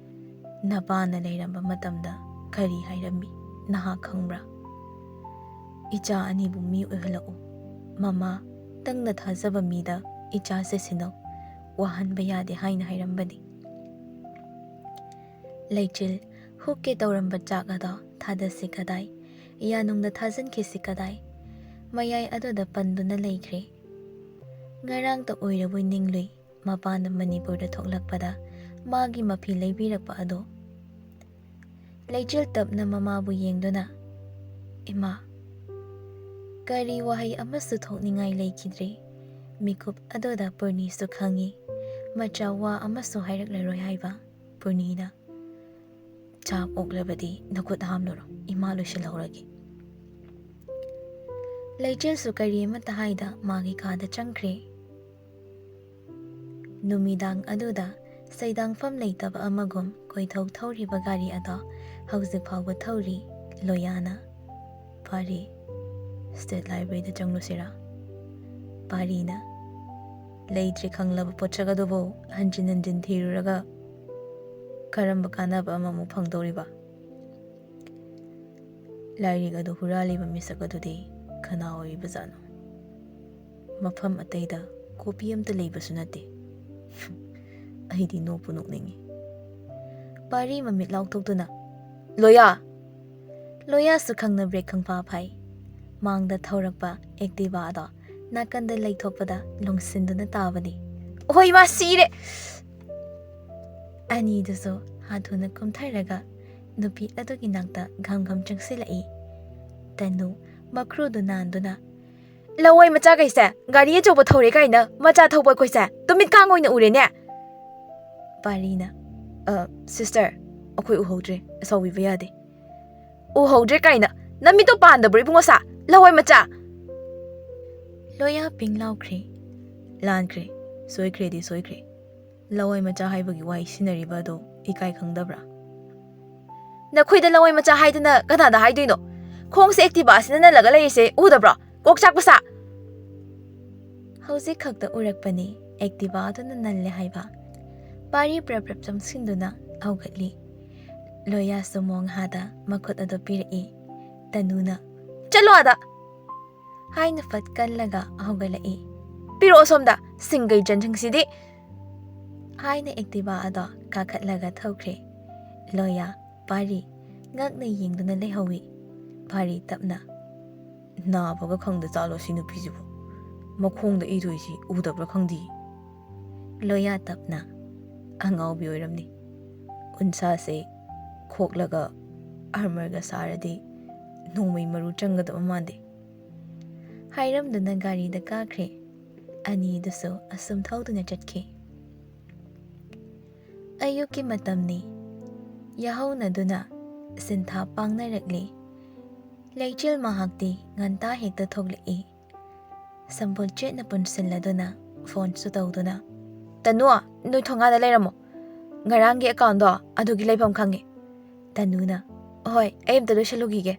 ꯅꯄꯥꯅ ꯂꯩꯔꯝꯕ ꯃꯇꯝꯗ ꯀꯔꯤ ꯍꯥꯏꯔꯝꯃꯤ ꯅꯍꯥꯛ ꯈꯪꯕ꯭ꯔꯥ? "ꯏꯆꯥ ꯑꯅꯤꯕꯨ ꯃꯤ ꯑꯣꯏꯍꯜꯂꯛꯎ꯫ ꯃꯃꯥ, ꯅꯪꯅ ꯊꯥꯖꯕ ꯃꯤꯗ ꯏꯆꯥꯁꯦ ꯁꯤꯟꯅꯧ꯫ ꯋꯥꯍꯟꯕ ꯌꯥꯗꯦ" ꯍꯥꯏꯅ ꯍꯥꯏꯔꯝꯕꯅꯤ꯫ ꯂꯩꯆꯤꯜ ꯍꯨꯛꯀꯦ ꯇꯧꯔꯝꯕ ꯆꯥꯛ ꯑꯗꯣ ꯊꯥꯗꯁꯤ ꯀꯗꯥꯏ, ꯌꯥꯅꯨꯡꯗ ꯊꯥꯖꯤꯟꯈꯤꯁꯤ ꯀꯗꯥꯏ, ꯃꯌꯥꯏ ꯑꯗꯨꯗ ꯄꯟꯗꯨꯅ ꯂꯩꯈ꯭ꯔꯦ꯫ ꯉꯔꯥꯡꯇ ꯑꯣꯏꯔꯕꯣꯏ ꯅꯤꯡꯂꯨꯏ ꯃꯄꯥꯅ ꯃꯅꯤꯄꯨꯔꯗ ꯊꯣꯛꯂꯛꯄꯗ ꯃꯥꯒꯤ ꯃꯐꯤ ꯂꯩꯕꯤꯔꯛꯄ ꯑꯗꯣ꯫ ꯂꯩꯆꯤꯜ ꯇꯞꯅ ꯃꯃꯥꯕꯨ ꯌꯦꯡꯗꯨꯅ, "ꯏꯃꯥ"꯫ ꯀꯔꯤ ꯋꯥꯍꯩ ꯑꯃꯁꯨ ꯊꯣꯛꯅꯤꯡꯉꯥꯏ ꯂꯩꯈꯤꯗ꯭ꯔꯦ꯫ ꯃꯤꯀꯨꯞ ꯑꯗꯨꯗ ꯄꯨꯔꯅꯤꯁꯨ ꯈꯪꯉꯤ ꯃꯆꯥ ꯋꯥ ꯑꯃꯁꯨ ꯍꯥꯏꯔꯛꯂꯔꯣꯏ ꯍꯥꯏꯕ꯫ ꯄꯨꯔꯅꯤꯅ, "ꯆꯥꯛ ꯑꯣꯛꯂꯕꯗꯤ ꯅꯈꯨꯠ ꯍꯥꯝꯂꯨꯔꯣ, ꯏꯃꯥ ꯂꯣꯏꯁꯤꯜꯍꯧꯔꯒꯦ"꯫ ꯂꯩꯆꯤꯜꯁꯨ ꯀꯔꯤ ꯑꯃꯠꯇ ꯍꯥꯏꯗ ꯃꯥꯒꯤ ꯀꯥꯗ ꯆꯪꯈ꯭ꯔꯦ꯫ ꯅꯨꯃꯤꯗꯥꯡ ꯑꯗꯨꯗ ꯁꯩꯗꯥꯡꯐꯝ ꯂꯩꯇꯕ ꯑꯃꯒꯨꯝ ꯀꯣꯏꯊꯧ ꯊꯧꯔꯤꯕ ꯒꯥꯔꯤ ꯑꯗꯣ ꯍꯧꯖꯤꯛ ꯐꯥꯎꯕ ꯊꯧꯔꯤ꯫ ꯂꯣꯌꯥꯅ, "ꯄꯥꯔꯤ, State Library-ꯗ ꯆꯪꯂꯨꯁꯤꯔꯥ?" ꯄꯥꯔꯤꯅ, "ꯂꯩꯇ꯭ꯔꯦ ꯈꯪꯂꯕ ꯄꯣꯠꯁꯛ ꯑꯗꯨꯕꯨ ꯍꯟꯖꯤꯟ ꯍꯟꯖꯤꯟ ꯊꯤꯔꯨꯔꯒ ꯀꯔꯝꯕ ꯀꯥꯟꯅꯕ ꯑꯃꯃꯨꯛ ꯐꯪꯗꯧꯔꯤꯕ? ꯂꯥꯏꯔꯤꯛ ꯑꯗꯨ ꯍꯨꯔꯥꯜꯂꯤꯕ ꯃꯤꯁꯛ ꯑꯗꯨꯗꯤ ꯀꯅꯥ ꯑꯣꯏꯔꯤꯕꯖꯥꯠꯅꯣ? ꯃꯐꯝ ꯑꯇꯩꯗ ꯀꯣꯄꯤ ꯑꯝꯇ ꯂꯩꯕꯁꯨ ꯅꯠꯇꯦ"꯫ ꯑꯩꯗꯤ ꯅꯣꯛꯄꯨ ꯅꯣꯛꯅꯤꯡꯉꯤ꯫ ꯄꯥꯔꯤ ꯃꯃꯤꯠ ꯂꯥꯎꯊꯣꯛꯇꯨꯅ, "ꯂꯣꯌꯥ!" ꯂꯣꯌꯥꯁꯨ ꯈꯪꯅ ꯕ꯭ꯔꯦꯛ ꯈꯪꯐꯥ ꯐꯥꯏ꯫ ꯃꯥꯡꯗ ꯊꯧꯔꯛꯄ ꯑꯦꯛꯇꯤꯚꯥ ꯑꯗꯣ ꯅꯥꯀꯟꯗ ꯂꯩꯊꯣꯛꯄꯗ ꯂꯣꯡꯁꯤꯟꯗꯨꯅ ꯇꯥꯕꯅꯤ꯫ "ꯑꯣꯍꯣꯏ, ꯏꯃꯥ ꯁꯤꯔꯦ!" ꯑꯅꯤꯗꯨꯁꯨ ꯍꯥꯊꯨꯅ ꯀꯨꯝꯊꯔꯒ ꯅꯨꯄꯤ ꯑꯗꯨꯒꯤ ꯅꯥꯛꯇ ꯘꯝ ꯘꯝ ꯆꯪꯁꯤꯜꯂꯛꯏ꯫ ꯇꯅꯨ ꯃꯈ꯭ꯔꯨꯗꯨ ꯅꯥꯟꯗꯨꯅ, "ꯂꯋꯥꯏ ꯃꯆꯥꯈꯩꯁꯦ ꯒꯥꯔꯤ ꯑꯆꯧꯕ ꯊꯧꯔꯦ ꯀꯥꯏꯅ ꯃꯆꯥ ꯊꯧꯕ ꯑꯩꯈꯣꯏꯁꯦ ꯇꯨꯃꯤꯠ ꯀꯥꯡ ꯑꯣꯏꯅ ꯎꯔꯦꯅꯦ"꯫ ꯄꯥꯔꯤꯅ, "ꯑ, sister, ꯑꯩꯈꯣꯏ ꯎꯍꯧꯗ꯭ꯔꯦ, ꯁꯥꯎꯕꯤꯕ ꯌꯥꯗꯦ"꯫ "ꯎꯍꯧꯗ꯭ꯔꯦ ꯀꯥꯏꯅ? ꯅꯃꯤꯠꯇꯣ ꯄꯥꯟꯗꯕ꯭ꯔꯣ ꯏꯕꯨꯡꯉꯣ ꯁꯥ? ꯂꯋꯥꯏ ꯃꯆꯥ!" ꯂꯣꯌꯥ ꯄꯤꯡ ꯂꯥꯎꯈ꯭ꯔꯦ꯫ "ꯂꯥꯟꯈ꯭ꯔꯦ, ꯁꯣꯏꯈ꯭ꯔꯦꯗꯤ ꯁꯣꯏꯈ꯭ꯔꯦ꯫ ꯂꯋꯥꯏ ꯃꯆꯥ ꯍꯥꯏꯕꯒꯤ ꯋꯥꯍꯩ ꯁꯤꯖꯤꯟꯅꯔꯤꯕ ꯑꯗꯣ ꯏꯀꯥꯏ ꯈꯪꯗꯕ꯭ꯔꯥ?" "ꯅꯈꯣꯏꯗ ꯂꯋꯥꯏ ꯃꯆꯥ ꯍꯥꯏꯗꯅ ꯀꯅꯥꯗ ꯍꯥꯏꯗꯣꯏꯅꯣ? ꯈꯣꯡꯁꯦ Activa ꯑꯁꯤꯅ ꯅꯜꯂꯒ ꯂꯩꯔꯤꯁꯦ ꯎꯗꯕ꯭ꯔꯣ? ꯀꯣꯛ ꯆꯥꯛꯄ ꯁꯥ!" ꯍꯧꯖꯤꯛ ꯈꯛꯇ ꯎꯔꯛꯄꯅꯤ Activa ꯑꯗꯨꯅ ꯅꯜꯂꯦ ꯍꯥꯏꯕ꯫ ꯄꯥꯔꯤ ꯄ꯭ꯔꯞ ꯄ꯭ꯔꯞ ꯆꯪꯁꯤꯟꯗꯨꯅ ꯍꯧꯒꯠꯂꯤ꯫ ꯂꯣꯌꯥꯁꯨ ꯃꯣꯡꯍꯥꯗ ꯃꯈꯨꯠ ꯑꯗꯨ ꯄꯤꯔꯛꯏ꯫ ꯇꯅꯨꯅ, "ꯆꯠꯂꯣ ꯑꯥꯗ!" ꯍꯥꯏꯅ ꯐꯠ ꯀꯜꯂꯒ ꯍꯧꯒꯠꯂꯛꯏ꯫ "ꯄꯤꯔꯛꯑꯣ ꯁꯣꯝꯗ, ꯁꯤꯡꯒꯩ ꯆꯟꯁꯤꯡꯁꯤꯗꯤ!" ꯍꯥꯏꯅ Activa ꯑꯗꯣ ꯀꯥꯈꯠꯂꯒ ꯊꯧꯈ꯭ꯔꯦ꯫ ꯂꯣꯌꯥ, ꯄꯥꯔꯤ ꯉꯛꯅ ꯌꯦꯡꯗꯨꯅ ꯂꯩꯍꯧꯏ꯫ ꯄꯥꯔꯤ ꯇꯞꯅ, "ꯅꯥꯕꯒ ꯈꯪꯗ ꯆꯥꯂꯣ ꯁꯤ ꯅꯨꯄꯤꯁꯤꯕꯨ? ꯃꯈꯣꯡꯗ ꯏꯗꯣꯏꯁꯤ ꯎꯗꯕ꯭ꯔꯥ ꯈꯪꯗꯦ?" ꯂꯣꯌꯥ ꯇꯞꯅ, "ꯑꯉꯥꯎꯕꯤ ꯑꯣꯏꯔꯝꯅꯤ꯫ ꯎꯟꯁꯥꯁꯦ ꯈꯣꯛꯂꯒ armorꯒ ꯁꯥꯔꯗꯤ ꯅꯣꯡꯃꯩ ꯃꯔꯨ ꯆꯪꯒꯗꯕ ꯃꯥꯟꯗꯦ" ꯍꯥꯏꯔꯝꯗꯨꯅ ꯒꯥꯔꯤꯗ ꯀꯥꯈ꯭ꯔꯦ꯫ ꯑꯅꯤꯗꯨꯁꯨ ꯑꯁꯨꯝ ꯊꯧꯗꯨꯅ ꯆꯠꯈꯤ꯫ ꯑꯌꯨꯛꯀꯤ ꯃꯇꯝꯅꯤ꯫ ꯌꯥꯍꯧꯅꯗꯨꯅ ꯁꯤꯟꯊꯥ ꯄꯥꯡꯅꯔꯛꯂꯤ꯫ ꯂꯩꯆꯤꯜ ꯃꯍꯥꯛꯇꯤ ꯉꯟꯇꯥ ꯍꯦꯛꯇ ꯊꯣꯛꯂꯛꯏ꯫ ꯁꯝꯕꯨꯜ ꯆꯦꯠꯅ ꯄꯨꯟꯁꯤꯜꯂꯗꯨꯅ ꯐꯣꯟꯁꯨ ꯇꯧꯗꯨꯅ, "ꯇꯅꯨ, ꯅꯣꯏ ꯊꯣꯡꯒꯥꯟꯗ ꯂꯩꯔꯝꯃꯣ꯫ ꯉꯔꯥꯡꯒꯤ accountꯗꯣ ꯑꯗꯨꯒꯤ ꯂꯩꯐꯝ ꯈꯪꯉꯦ꯫" ꯇꯅꯨꯅ, "ꯍꯣꯏ, ꯑꯩ ꯑꯝꯇ ꯂꯣꯏꯁꯤꯜꯂꯨꯈꯤꯒꯦ꯫"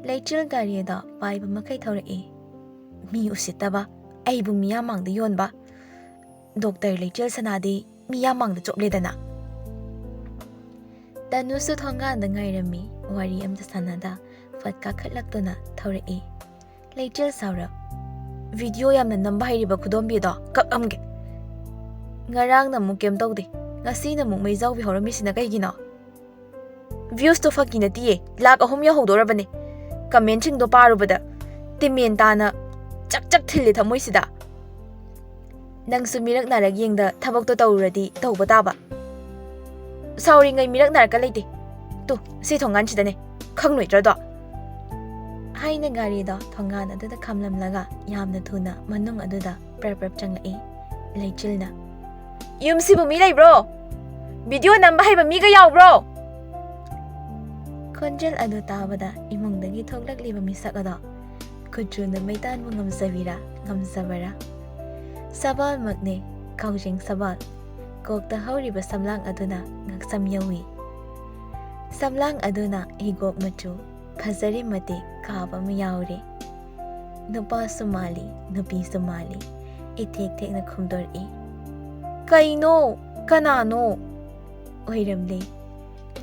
ꯂꯩꯆꯤꯜ ꯒꯥꯔꯤ ꯑꯗꯣ ꯄꯥꯏꯕ ꯃꯈꯩ ꯊꯧꯔꯛꯏ꯫ ꯃꯤ ꯎꯁꯤꯠꯇꯕ, ꯑꯩꯕꯨ ꯃꯤꯌꯥꯝ ꯃꯥꯡꯗ ꯌꯣꯟꯕ꯫ ꯗꯣꯛꯇꯔ ꯂꯩꯆꯤꯜ ꯁꯅꯥꯗꯤ ꯃꯤꯌꯥꯝ ꯃꯥꯡꯗ ꯆꯣꯞꯂꯦꯗꯅ꯫ ꯇꯅꯨꯁꯨ ꯊꯣꯡꯒꯥꯟꯗ ꯉꯥꯏꯔꯝꯃꯤ, ꯋꯥꯔꯤ ꯑꯝꯇ ꯁꯥꯟꯅꯗ ꯐꯠ ꯀꯥꯈꯠꯂꯛꯇꯨꯅ ꯊꯧꯔꯛꯏ꯫ ꯂꯩꯆꯤꯜ ꯁꯥꯎꯔ, "ꯚꯤꯗꯤꯑꯣ ꯌꯥꯝꯅ ꯅꯝꯕ ꯍꯩꯔꯤꯕ ꯈꯨꯗꯣꯝꯕꯤꯗꯣ ꯀꯛꯑꯝꯒꯦ꯫ ꯉꯔꯥꯡꯅ ꯑꯃꯨꯛ ꯀꯩꯝ ꯇꯧꯗꯦ, ꯉꯁꯤꯅ ꯑꯃꯨꯛ ꯃꯩꯖꯥꯎꯕꯤ ꯍꯧꯔꯝꯃꯤꯁꯤꯅ ꯀꯩꯒꯤꯅꯣ?" Viewsꯇꯣ ꯐꯥꯒꯤ ꯅꯠꯇꯤꯌꯦ, ꯂꯥꯛ ꯑꯍꯨꯝ ꯌꯧꯍꯧꯗꯧꯔꯕꯅꯦ꯫ Commentꯁꯤꯡꯗꯣ ꯄꯥꯔꯨꯕꯗ ꯇꯤꯃꯦꯟ ꯇꯥꯅ ꯆꯛ ꯆꯛ ꯊꯤꯜꯂꯦ ꯊꯃꯣꯏꯁꯤꯗ꯫ ꯅꯪꯁꯨ ꯃꯤꯔꯛ ꯅꯥꯔꯛ ꯌꯦꯡꯗ ꯊꯕꯛꯇꯣ ꯇꯧꯔꯨꯔꯗꯤ ꯇꯧꯕ ꯇꯥꯕ꯫ ꯁꯥꯎꯔꯤꯉꯩ ꯃꯤꯔꯛ ꯅꯥꯔꯛꯀ ꯂꯩꯇꯦ꯫ ꯇꯨ, ꯁꯤ ꯊꯣꯡꯒꯥꯟꯁꯤꯗꯅꯦ꯫ ꯈꯪꯂꯣꯏꯗ꯭ꯔꯗꯣ? ꯍꯥꯏꯅ ꯒꯥꯔꯤꯗꯣ ꯊꯣꯡꯒꯥꯟ ꯑꯗꯨꯗ ꯈꯥꯝꯂꯝꯂꯒ ꯌꯥꯝꯅ ꯊꯨꯅ ꯃꯅꯨꯡ ꯑꯗꯨꯗ ꯄ꯭ꯔꯞ ꯄ꯭ꯔꯞ ꯆꯪꯂꯛꯏ꯫ ꯂꯩꯆꯤꯜꯅ, "ꯌꯨꯝꯁꯤꯕꯨ ꯃꯤ ꯂꯩꯕ꯭ꯔꯣ? ꯚꯤꯗꯤꯑꯣ ꯅꯝꯕ ꯍꯩꯕ ꯃꯤꯒ ꯌꯥꯎꯕ꯭ꯔꯣ?" ꯈꯣꯟꯖꯦꯜ ꯑꯗꯨ ꯇꯥꯕꯗ ꯏꯃꯨꯡꯗꯒꯤ ꯊꯣꯛꯂꯛꯂꯤꯕ ꯃꯤꯁꯛ ꯑꯗꯣ ꯀꯨꯆꯨꯅ ꯃꯩꯇꯥꯟꯕꯨ ꯉꯝꯖꯕꯤꯔꯥ ꯉꯝꯖꯕꯔꯥ? ꯁꯕꯥꯜꯃꯛꯅꯦ, ꯀꯥꯎꯖꯦꯡ ꯁꯕꯥꯜ꯫ ꯀꯣꯛꯇ ꯍꯧꯔꯤꯕ ꯁꯝꯂꯥꯡ ꯑꯗꯨꯅ ꯉꯛꯁꯝ ꯌꯧꯏ꯫ ꯁꯝꯂꯥꯡ ꯑꯗꯨꯅ ꯍꯤꯒꯣꯛ ꯃꯆꯨ, ꯐꯖꯔꯦ ꯃꯇꯤꯛ ꯀꯥꯕ ꯑꯃ ꯌꯥꯎꯔꯦ꯫ ꯅꯨꯄꯥꯁꯨ ꯃꯥꯜꯂꯤ, ꯅꯨꯄꯤꯁꯨ ꯃꯥꯜꯂꯤ, ꯏꯊꯦꯛ ꯊꯦꯛꯅ ꯈꯨꯝꯗꯣꯔꯛꯏ꯫ "ꯀꯩꯅꯣ? ꯀꯅꯥꯅꯣ?" ꯑꯣꯏꯔꯝꯂꯦ꯫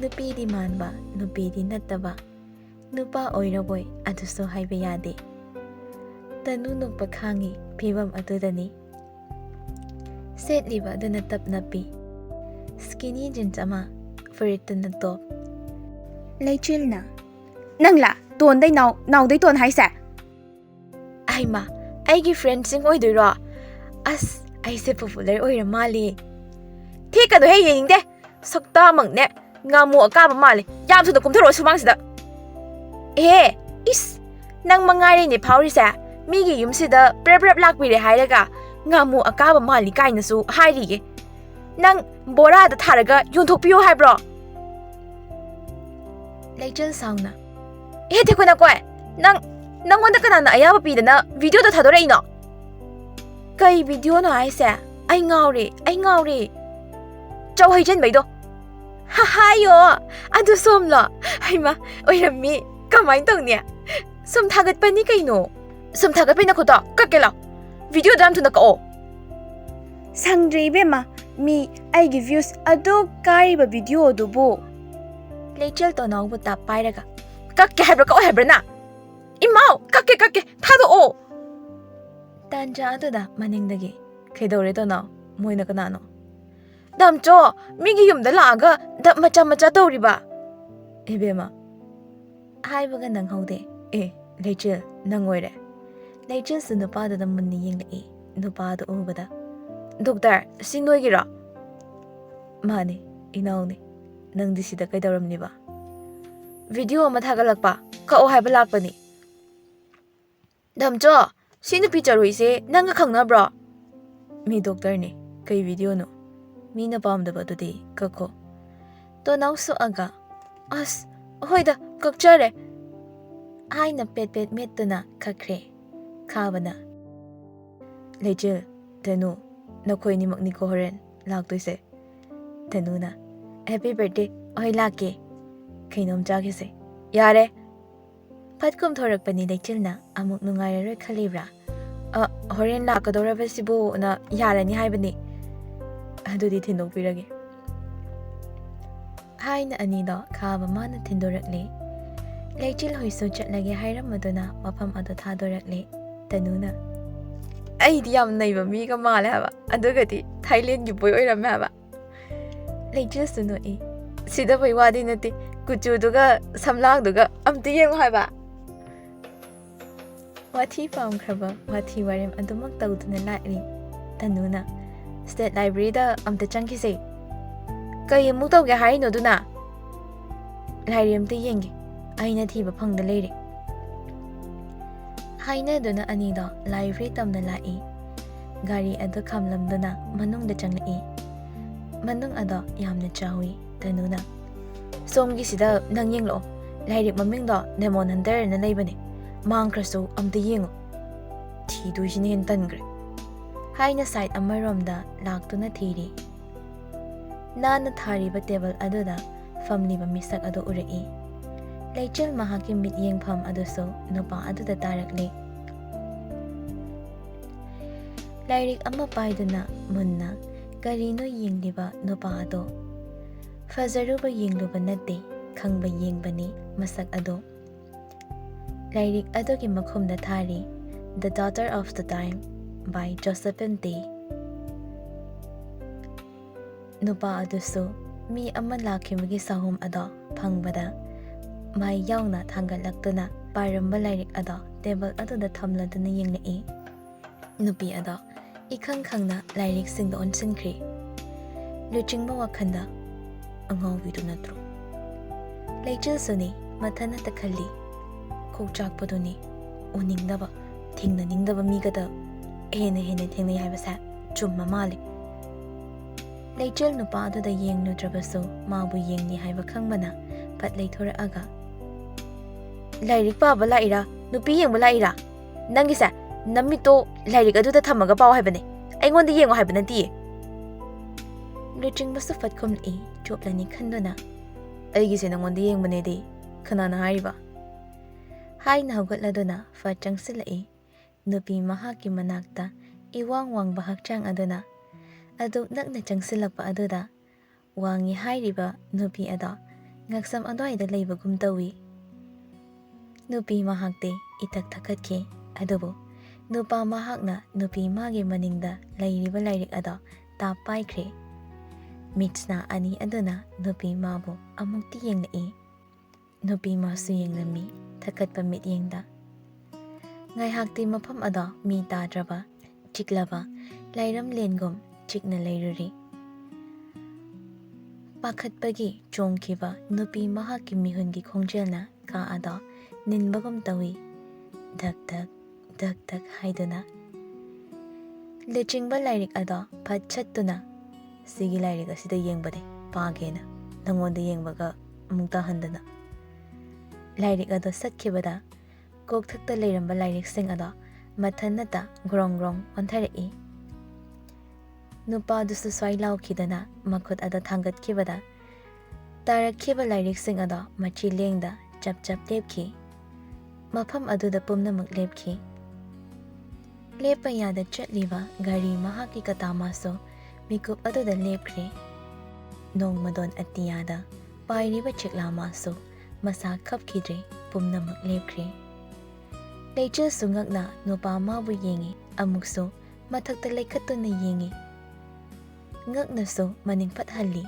ꯅꯨꯄꯤꯗꯤ ꯃꯥꯟꯕ, ꯅꯨꯄꯤꯗꯤ ꯅꯠꯇꯕ꯫ ꯅꯨꯄꯥ ꯑꯣꯏꯔꯕꯣꯏ ꯑꯗꯨꯁꯨ ꯍꯥꯏꯕ ꯌꯥꯗꯦ꯫ ꯇꯅꯨ ꯅꯣꯛꯄ ꯈꯥꯡꯉꯤ ꯐꯤꯕꯝ ꯑꯗꯨꯗꯅꯤ꯫ ꯁꯦꯠꯂꯤꯕ ꯑꯗꯨꯅ ꯇꯞ ꯅꯞꯄꯤ꯫ Skinny jeans ꯑꯃ, ꯐꯨꯔꯤꯠꯇꯨꯅ top꯫ ꯂꯩꯆꯤꯜꯅ, "ꯅꯪꯂꯥ ꯇꯣꯟꯗꯩ ꯅꯥꯎ, ꯅꯥꯎꯗꯩ ꯇꯣꯟ ꯍꯥꯏꯁꯦ?" "ꯑꯩꯃ, ꯑꯩꯒꯤ friendꯁꯤꯡ ꯑꯣꯏꯗꯣꯏꯔꯣ? ꯑꯁ, ꯑꯩꯁꯦ popular ꯑꯣꯏꯔ ꯃꯥꯜꯂꯦ꯫ ꯊꯦꯛꯀꯅꯨꯍꯦ, ꯌꯦꯡꯅꯤꯡꯗꯦ꯫ ꯁꯛꯇꯥꯃꯛꯅꯦ, ꯉꯥꯃꯨ ꯑꯀꯥꯕ ꯃꯥꯜꯂꯦ꯫ ꯌꯥꯝ ꯊꯨꯅ ꯀꯨꯝꯊꯔꯛꯑꯣ ꯁꯨꯃꯥꯡꯁꯤꯗ꯫ ꯑꯦ, ꯏꯁ, ꯅꯪ ꯃꯉꯥꯏꯔꯦꯅꯦ ꯐꯥꯎꯔꯤꯁꯦ꯫ ꯃꯤꯒꯤ ꯌꯨꯝꯁꯤꯗ ꯄ꯭ꯔꯦꯞ ꯄ꯭ꯔꯦꯞ ꯂꯥꯛꯄꯤꯔꯦ ꯍꯥꯏꯔꯒ ꯉꯥꯃꯨ ꯑꯀꯥꯕ ꯃꯥꯜꯂꯤ ꯀꯥꯏꯅꯁꯨ ꯍꯥꯏꯔꯤꯌꯦ꯫ ꯅꯪ ꯕꯣꯔꯥꯗ ꯊꯥꯔꯒ ꯌꯣꯟꯊꯣꯛꯄꯤꯌꯣ ꯍꯥꯏꯕ꯭ꯔꯣ?" ꯂꯩꯆꯤꯜ ꯁꯥꯎꯅ, "ꯑꯦ ꯊꯦꯛꯈꯣꯏ ꯅꯀꯣꯏ, ꯅꯪ, ꯅꯪꯉꯣꯟꯗ ꯀꯅꯥꯅ ꯑꯌꯥꯕ ꯄꯤꯗꯅ videoꯗ ꯊꯥꯗꯣꯔꯛꯏꯅꯣ?" "ꯀꯩ videoꯅꯣ ꯍꯥꯏꯁꯦ? ꯑꯩ ꯉꯥꯎꯔꯦ, ꯑꯩ ꯉꯥꯎꯔꯦ꯫ ꯆꯧ ꯍꯩꯖꯟꯕꯩꯗꯣ꯫" "ꯍꯥ, ꯍꯥꯏꯌꯣ, ꯑꯗꯨ ꯁꯣꯝꯂꯣ? ꯍꯩꯃꯥ, ꯑꯣꯏꯔꯝꯃꯤ꯫ ꯀꯃꯥꯏꯅ ꯇꯧꯅꯤ? ꯁꯨꯝ ꯊꯥꯒꯠꯄꯅꯤ ꯀꯩꯅꯣ꯫ ꯁꯨꯝ ꯊꯥꯒꯠꯄꯩ ꯅꯈꯨꯠꯇꯣ ꯀꯛꯀꯦ ꯂꯥꯎ꯫ Videoꯗꯣ ꯌꯥꯝ ꯊꯨꯅ ꯀꯛꯑꯣ꯫" "ꯁꯪꯗ꯭ꯔꯦ ꯏꯕꯦꯝꯃ, ꯃꯤ ꯑꯩꯒꯤ views ꯑꯗꯨꯛ ꯀꯥꯔꯤꯕ videoꯗꯨꯕꯨ꯫" ꯂꯩꯆꯤꯜ ꯇꯣꯅꯥꯎꯕꯨ ꯇꯥꯞ ꯄꯥꯏꯔꯒ, "ꯀꯛꯀꯦ ꯍꯥꯏꯕ꯭ꯔꯥ, ꯀꯛꯑꯣ ꯍꯥꯏꯕ꯭ꯔꯥ ꯅꯪ? ꯏꯃꯥꯎ, ꯀꯛꯀꯦ, ꯀꯛꯀꯦ, ꯊꯥꯗꯣꯛꯑꯣ!" ꯇꯥꯟꯖꯥ ꯑꯗꯨꯗ ꯃꯅꯤꯡꯗꯒꯤ, "ꯀꯩꯗꯧꯔꯦ ꯇꯣꯅꯥꯎ? ꯃꯣꯏꯅ ꯀꯅꯥꯅꯣ?" "ꯗꯥꯝꯆꯣ, ꯃꯤꯒꯤ ꯌꯨꯝꯗ ꯂꯥꯛꯑꯒ ꯗꯞ ꯃꯆꯥ ꯃꯆꯥ ꯇꯧꯔꯤꯕ?" "ꯏꯕꯦꯝꯃ, ꯍꯥꯏꯕꯒ ꯅꯪꯍꯧꯗꯦ꯫ ꯑꯦ, ꯂꯩꯆꯤꯜ, ꯅꯪ ꯑꯣꯏꯔꯦ꯫" ꯂꯩꯆꯤꯜꯁꯨ ꯅꯨꯄꯥꯗꯨꯗ ꯃꯨꯟꯅ ꯌꯦꯡꯂꯛꯏ꯫ ꯅꯨꯄꯥꯗꯨ ꯎꯕꯗ, "ꯗꯣꯛꯇꯔ, ꯁꯤ ꯅꯣꯏꯒꯤꯔꯣ?" "ꯃꯥꯅꯦ, ꯏꯅꯥꯎꯅꯦ꯫ ꯅꯪꯗꯤ ꯁꯤꯗ ꯀꯩꯗꯧꯔꯝꯂꯤꯕ?" "Video ꯑꯃ ꯊꯥꯒꯠꯂꯛꯄ, ꯀꯛꯑꯣ ꯍꯥꯏꯕ ꯂꯥꯛꯄꯅꯤ꯫" "ꯗꯥꯝꯆꯣ, ꯁꯤ ꯅꯨꯄꯤ ꯆꯔꯨꯏꯁꯦ ꯅꯪꯒ ꯈꯪꯅꯕ꯭ꯔꯣ?" "ꯃꯤ ꯗꯣꯛꯇꯔꯅꯦ, ꯀꯩ videoꯅꯣ? ꯃꯤꯅ ꯄꯥꯝꯗꯕꯗꯨꯗꯤ ꯀꯛꯈꯣ꯫" ꯇꯣꯅꯥꯎ ꯁꯣꯛꯑꯒ, "ꯑꯁ, ꯍꯣꯏꯗ, ꯀꯛꯆꯔꯦ" ꯍꯥꯏꯅ ꯄꯦꯠ ꯄꯦꯠ ꯃꯦꯠꯇꯨꯅ ꯀꯛꯈ꯭ꯔꯦ꯫ ꯈꯥꯕꯅ, "ꯂꯩꯆꯤꯜ, ꯇꯅꯨ, ꯅꯈꯣꯏ ꯑꯅꯤꯃꯛꯅꯤꯀꯣ ꯍꯣꯔꯦꯟ ꯂꯥꯛꯇꯣꯏꯁꯦ?" ꯇꯅꯨꯅ, "Happy birthday, ꯍꯣꯏ ꯂꯥꯛꯀꯦ꯫ ꯀꯩꯅꯣꯝ ꯆꯥꯈꯤꯁꯦ꯫" "ꯌꯥꯔꯦ, ꯐꯠ ꯀꯨꯝꯊꯣꯔꯛꯄꯅꯤ ꯂꯩꯆꯤꯜꯅ꯫ "ꯑꯃꯨꯛ ꯅꯨꯡꯉꯥꯏꯔꯔꯣꯏ ꯈꯜꯂꯤꯕ꯭ꯔꯥ?" "ꯑ, ꯍꯣꯔꯦꯟ ꯂꯥꯛꯀꯗꯧꯔꯕꯁꯤꯕꯨꯅ ꯌꯥꯔꯅꯤ ꯍꯥꯏꯕꯅꯤ꯫ ꯑꯗꯨꯗꯤ ꯊꯤꯟꯗꯣꯛꯄꯤꯔꯒꯦ" ꯍꯥꯏꯅ ꯑꯅꯤꯗꯣ ꯈꯥꯕ ꯃꯥꯅ ꯊꯤꯟꯗꯣꯔꯛꯂꯦ꯫ ꯂꯩꯆꯤꯜ ꯍꯣꯏꯁꯨ ꯆꯠꯂꯒꯦ ꯍꯥꯏꯔꯝꯃꯗꯨꯅ ꯃꯐꯝ ꯑꯗꯨ ꯊꯥꯗꯣꯔꯛꯂꯦ꯫ ꯇꯅꯨꯅ, "ꯑꯩꯗꯤ ꯌꯥꯝ ꯅꯩꯕ ꯃꯤꯒ ꯃꯥꯜꯂꯦ ꯍꯥꯏꯕ, ꯑꯗꯨꯒꯗꯤ ꯊꯥꯏꯂꯦꯟꯒꯤ ꯕꯣꯏ ꯑꯣꯏꯔꯝꯃꯦ ꯍꯥꯏꯕ"꯫ ꯂꯩꯆꯤꯜꯁꯨ ꯅꯣꯛꯏ꯫ "ꯁꯤꯗꯕꯩ ꯋꯥꯗꯤ ꯅꯠꯇꯦ, ꯀꯨꯆꯨꯗꯨꯒ ꯁꯝꯂꯥꯡꯗꯨꯒ ꯑꯝꯇ ꯌꯦꯡꯉꯨ ꯍꯥꯏꯕ"꯫ ꯋꯥꯊꯤ ꯄꯥꯝꯈ꯭ꯔꯕ ꯋꯥꯊꯤ ꯋꯥꯔꯦꯝ ꯑꯗꯨꯃꯛ ꯇꯧꯗꯨꯅ ꯂꯥꯛꯂꯤ꯫ ꯇꯅꯨꯅ, "State Library-ꯗ ꯑꯝꯇ ꯆꯪꯈꯤꯁꯦ"꯫ "ꯀꯩ ꯑꯃꯨꯛ ꯇꯧꯒꯦ ꯍꯥꯏꯔꯤꯅꯣ ꯑꯗꯨꯅ?" "ꯂꯥꯏꯔꯤꯛ ꯑꯝꯇ ꯌꯦꯡꯒꯦ, ꯑꯩꯅ ꯊꯤꯕ ꯐꯪꯗ ꯂꯩꯔꯦ" ꯍꯥꯏꯅꯗꯨꯅ ꯑꯅꯤꯗꯣ library ꯇꯝꯅ ꯂꯥꯛꯏ꯫ ꯒꯥꯔꯤ ꯑꯗꯨ ꯈꯥꯝꯂꯝꯗꯨꯅ ꯃꯅꯨꯡꯗ ꯆꯪꯂꯛꯏ꯫ ꯃꯅꯨꯡ ꯑꯗꯣ ꯌꯥꯝꯅ ꯆꯥꯎꯏ꯫ ꯇꯅꯨꯅ, "ꯁꯣꯝꯒꯤꯁꯤꯗ ꯅꯪ ꯌꯦꯡꯂꯛꯑꯣ, ꯂꯥꯏꯔꯤꯛ ꯃꯃꯤꯡꯗꯣ Demon Hunter-ꯅ ꯂꯩꯕꯅꯦ, ꯃꯥꯡꯈ꯭ꯔꯁꯨ ꯑꯝꯇ ꯌꯦꯡꯉꯨ"꯫ "ꯊꯤꯗꯣꯏꯁꯤꯅ ꯍꯦꯟꯅ ꯇꯟꯈ꯭ꯔꯦ" ꯍꯥꯏꯅ side ꯑꯃꯔꯣꯝꯗ ꯂꯥꯛꯇꯨꯅ ꯊꯤꯔꯤ꯫ ꯅꯥꯟꯅ ꯊꯥꯔꯤꯕ table ꯑꯗꯨꯗ ꯐꯝꯂꯤꯕ ꯃꯤꯁꯛ ꯑꯗꯨ ꯎꯔꯛꯏ꯫ ꯂꯩꯆꯤꯜ ꯃꯍꯥꯛꯀꯤ ꯃꯤꯠꯌꯦꯡꯐꯝ ꯑꯗꯨꯁꯨ ꯅꯨꯄꯥ ꯑꯗꯨꯗ ꯇꯥꯔꯛꯂꯤ꯫ ꯂꯥꯏꯔꯤꯛ ꯑꯃ ꯄꯥꯏꯗꯨꯅ ꯃꯨꯟꯅ ꯀꯔꯤꯅꯣ ꯌꯦꯡꯂꯤꯕ ꯅꯨꯄꯥ ꯑꯗꯨ꯫ ꯐꯖꯔꯨꯕ ꯌꯦꯡꯂꯨꯕ ꯅꯠꯇꯦ, ꯈꯪꯕ ꯌꯦꯡꯕꯅꯤ ꯃꯁꯛ ꯑꯗꯨ꯫ ꯂꯥꯏꯔꯤꯛ ꯑꯗꯨꯒꯤ ꯃꯈꯨꯝꯗ ꯊꯥꯔꯤ, The Daughter of the Time by Josephine Tey꯫ ꯅꯨꯄꯥ ꯑꯗꯨꯁꯨ ꯃꯤ ꯑꯃ ꯂꯥꯛꯈꯤꯕꯒꯤ ꯁꯥꯍꯨꯝ ꯑꯗꯣ ꯐꯪꯕꯗ ꯃꯥꯏ ꯌꯥꯎꯅ ꯊꯥꯡꯒꯠꯂꯛꯇꯨꯅ ꯄꯥꯔꯝꯕ ꯂꯥꯏꯔꯤꯛ ꯑꯗꯣ table ꯑꯗꯨꯗ ꯊꯝꯂꯗꯨꯅ ꯌꯦꯡꯂꯛꯏ꯫ ꯅꯨꯄꯤ ꯑꯗꯣ ꯏꯈꯪ ꯈꯪꯅ ꯂꯥꯏꯔꯤꯛꯁꯤꯡꯗ ꯑꯣꯟꯁꯤꯟꯈ꯭ꯔꯦ꯫ ꯂꯨꯆꯤꯡꯕ ꯋꯥꯈꯜꯗ, "ꯑꯉꯥꯎꯕꯤꯗꯨ ꯅꯠꯇ꯭ꯔꯣ?" ꯂꯩꯆꯤꯜꯁꯨꯅꯤ, ꯃꯊꯟꯇ ꯈꯜꯂꯤ꯫ ꯀꯣꯛ ꯆꯥꯛꯄꯗꯨꯅꯤ, ꯎꯅꯤꯡꯗꯕ, ꯊꯦꯡꯅꯅꯤꯡꯗꯕ ꯃꯤꯒꯗ ꯍꯦꯟꯅ ꯍꯦꯟꯅ ꯊꯦꯡꯅꯩ ꯍꯥꯏꯕꯁꯦ ꯆꯨꯝꯕ ꯃꯥꯜꯂꯤ꯫ ꯂꯩꯆꯤꯜ ꯅꯨꯄꯥ ꯑꯗꯨꯗ ꯌꯦꯡꯂꯨꯗ꯭ꯔꯕꯁꯨ ꯃꯥꯕꯨ ꯌꯦꯡꯂꯤ ꯍꯥꯏꯕ ꯈꯪꯕꯅ ꯐꯠ ꯂꯩꯊꯣꯔꯛꯑꯒ, "ꯂꯥꯏꯔꯤꯛ ꯄꯥꯕ ꯂꯥꯛꯏꯔꯥ? ꯅꯨꯄꯤ ꯌꯦꯡꯕ ꯂꯥꯛꯏꯔꯥ? ꯅꯪꯒꯤꯁꯦ ꯅꯃꯤꯠꯇꯣ ꯂꯥꯏꯔꯤꯛ ꯑꯗꯨꯗ ꯊꯝꯃꯒ ꯄꯥꯎ ꯍꯥꯏꯕꯅꯦ, ꯑꯩꯉꯣꯟꯗ ꯌꯦꯡꯉꯣ ꯍꯥꯏꯕ ꯅꯠꯇꯤꯌꯦ"꯫ ꯂꯨꯆꯤꯡꯕꯁꯨ ꯐꯠ ꯈꯨꯝꯂꯛꯏ, ꯆꯣꯞꯂꯅꯤ ꯈꯟꯗꯨꯅ꯫ "ꯑꯩꯒꯤꯁꯦ ꯅꯉꯣꯟꯗ ꯌꯦꯡꯕꯅꯦꯗꯤ ꯀꯅꯥꯅ ꯍꯥꯏꯔꯤꯕ?" ꯍꯥꯏꯅ ꯍꯧꯒꯠꯂꯗꯨꯅ ꯐꯠ ꯆꯪꯁꯤꯜꯂꯛꯏ꯫ ꯅꯨꯄꯤ ꯃꯍꯥꯛꯀꯤ ꯃꯅꯥꯛꯇ ꯏꯋꯥꯡ ꯋꯥꯡꯕ ꯍꯛꯆꯥꯡ ꯑꯗꯨꯅ ꯑꯗꯨꯛ ꯅꯛꯅ ꯆꯪꯁꯤꯜꯂꯛꯄ ꯑꯗꯨꯗ ꯋꯥꯡꯉꯤ ꯍꯥꯏꯔꯤꯕ ꯅꯨꯄꯤ ꯑꯗꯣ ꯉꯛꯁꯝ ꯑꯗꯨꯋꯥꯏꯗ ꯂꯩꯕꯒꯨꯝ ꯇꯧꯏ꯫ ꯅꯨꯄꯤ ꯃꯍꯥꯛꯇꯤ ꯏꯊꯛ ꯊꯛꯀꯠꯈꯤ, ꯑꯗꯨꯕꯨ ꯅꯨꯄꯥ ꯃꯍꯥꯛꯅ ꯅꯨꯄꯤ ꯃꯥꯒꯤ ꯃꯅꯤꯡꯗ ꯂꯩꯔꯤꯕ ꯂꯥꯏꯔꯤꯛ ꯑꯗꯣ ꯇꯥꯞ ꯄꯥꯏꯈ꯭ꯔꯦ꯫ ꯃꯤꯠꯁꯅꯥ ꯑꯅꯤ ꯑꯗꯨꯅ ꯅꯨꯄꯤ ꯃꯥꯕꯨ ꯑꯃꯨꯛꯇꯤ ꯌꯦꯡꯂꯛꯏ꯫ ꯅꯨꯄꯤ ꯃꯥꯁꯨ ꯌꯦꯡꯂꯝꯃꯤ, ꯊꯛꯀꯠꯄ ꯃꯤꯠꯌꯦꯡꯗ꯫ ꯉꯥꯏꯍꯥꯛꯇꯤ ꯃꯐꯝ ꯑꯗꯣ ꯃꯤ ꯇꯥꯗ꯭ꯔꯕ, ꯆꯤꯛꯂꯕ ꯂꯥꯏꯔꯝꯂꯦꯟꯒꯨꯝ ꯆꯤꯛꯅ ꯂꯩꯔꯨꯔꯤ꯫ ꯄꯥꯈꯠꯄꯒꯤ ꯆꯣꯡꯈꯤꯕ ꯅꯨꯄꯤ ꯃꯍꯥꯛꯀꯤ ꯃꯤꯍꯨꯟꯒꯤ ꯈꯣꯡꯖꯦꯜꯅ ꯀꯥ ꯑꯗꯣ ꯅꯤꯟꯕꯒꯨꯝ ꯇꯧꯏ꯫ ꯙꯛ ꯙꯛ, ꯙꯛ ꯙꯛ ꯍꯥꯏꯗꯨꯅ꯫ ꯂꯨꯆꯤꯡꯕ ꯂꯥꯏꯔꯤꯛ ꯑꯗꯣ ꯐꯠ ꯁꯠꯇꯨꯅ, "ꯁꯤꯒꯤ ꯂꯥꯏꯔꯤꯛ ꯑꯁꯤꯗ ꯌꯦꯡꯕꯅꯦ, ꯄꯥꯒꯦꯅ, ꯅꯪꯉꯣꯟꯗ ꯌꯦꯡꯕꯒ ꯑꯃꯨꯛ ꯇꯥꯍꯟꯗꯅ"꯫ ꯂꯥꯏꯔꯤꯛ ꯑꯗꯣ ꯁꯠꯈꯤꯕꯗ ꯀꯣꯛꯊꯛꯇ ꯂꯩꯔꯝꯕ ꯂꯥꯏꯔꯤꯛꯁꯤꯡ ꯑꯗꯣ ꯃꯊꯟꯅꯇ ꯒ꯭ꯔꯣꯡ ꯒ꯭ꯔꯣꯡ ꯑꯣꯟꯊꯔꯛꯏ꯫ ꯅꯨꯄꯥꯗꯨꯁꯨ ꯁ꯭ꯋꯥꯏ ꯂꯥꯎꯈꯤꯗꯅ ꯃꯈꯨꯠ ꯑꯗꯣ ꯊꯥꯡꯒꯠꯈꯤꯕꯗ ꯇꯥꯔꯛꯈꯤꯕ ꯂꯥꯏꯔꯤꯛꯁꯤꯡ ꯑꯗꯣ ꯃꯆꯤ ꯂꯦꯡꯗ ꯆꯞ ꯆꯞ ꯂꯦꯞꯈꯤ꯫ ꯃꯐꯝ ꯑꯗꯨꯗ ꯄꯨꯝꯅꯃꯛ ꯂꯦꯞꯈꯤ꯫ ꯂꯦꯞꯄ ꯌꯥꯗ ꯆꯠꯂꯤꯕ ꯒꯥꯔꯤ ꯃꯍꯥꯛꯀꯤ ꯀꯇꯥꯃꯥꯁꯨ ꯃꯤꯀꯨꯞ ꯑꯗꯨꯗ ꯂꯦꯞꯈ꯭ꯔꯦ꯫ ꯅꯣꯡꯃꯗꯣꯟ ꯑꯇꯤꯌꯥꯗ ꯄꯥꯏꯔꯤꯕ ꯆꯦꯛꯂꯥꯃꯥꯁꯨ ꯃꯁꯥ ꯈꯞꯈꯤꯗ꯭ꯔꯦ, ꯄꯨꯝꯅꯃꯛ ꯂꯦꯞꯈ꯭ꯔꯦ꯫ ꯂꯩꯆꯤꯜꯁꯨ ꯉꯛꯅ ꯅꯨꯄꯥ ꯃꯥꯕꯨ ꯌꯦꯡꯉꯤ, ꯑꯃꯨꯛꯁꯨ ꯃꯊꯛꯇ ꯂꯩꯈꯠꯇꯨꯅ ꯌꯦꯡꯉꯤ꯫ ꯉꯛꯅꯁꯨ ꯃꯅꯤꯡ ꯐꯠ ꯍꯜꯂꯤ꯫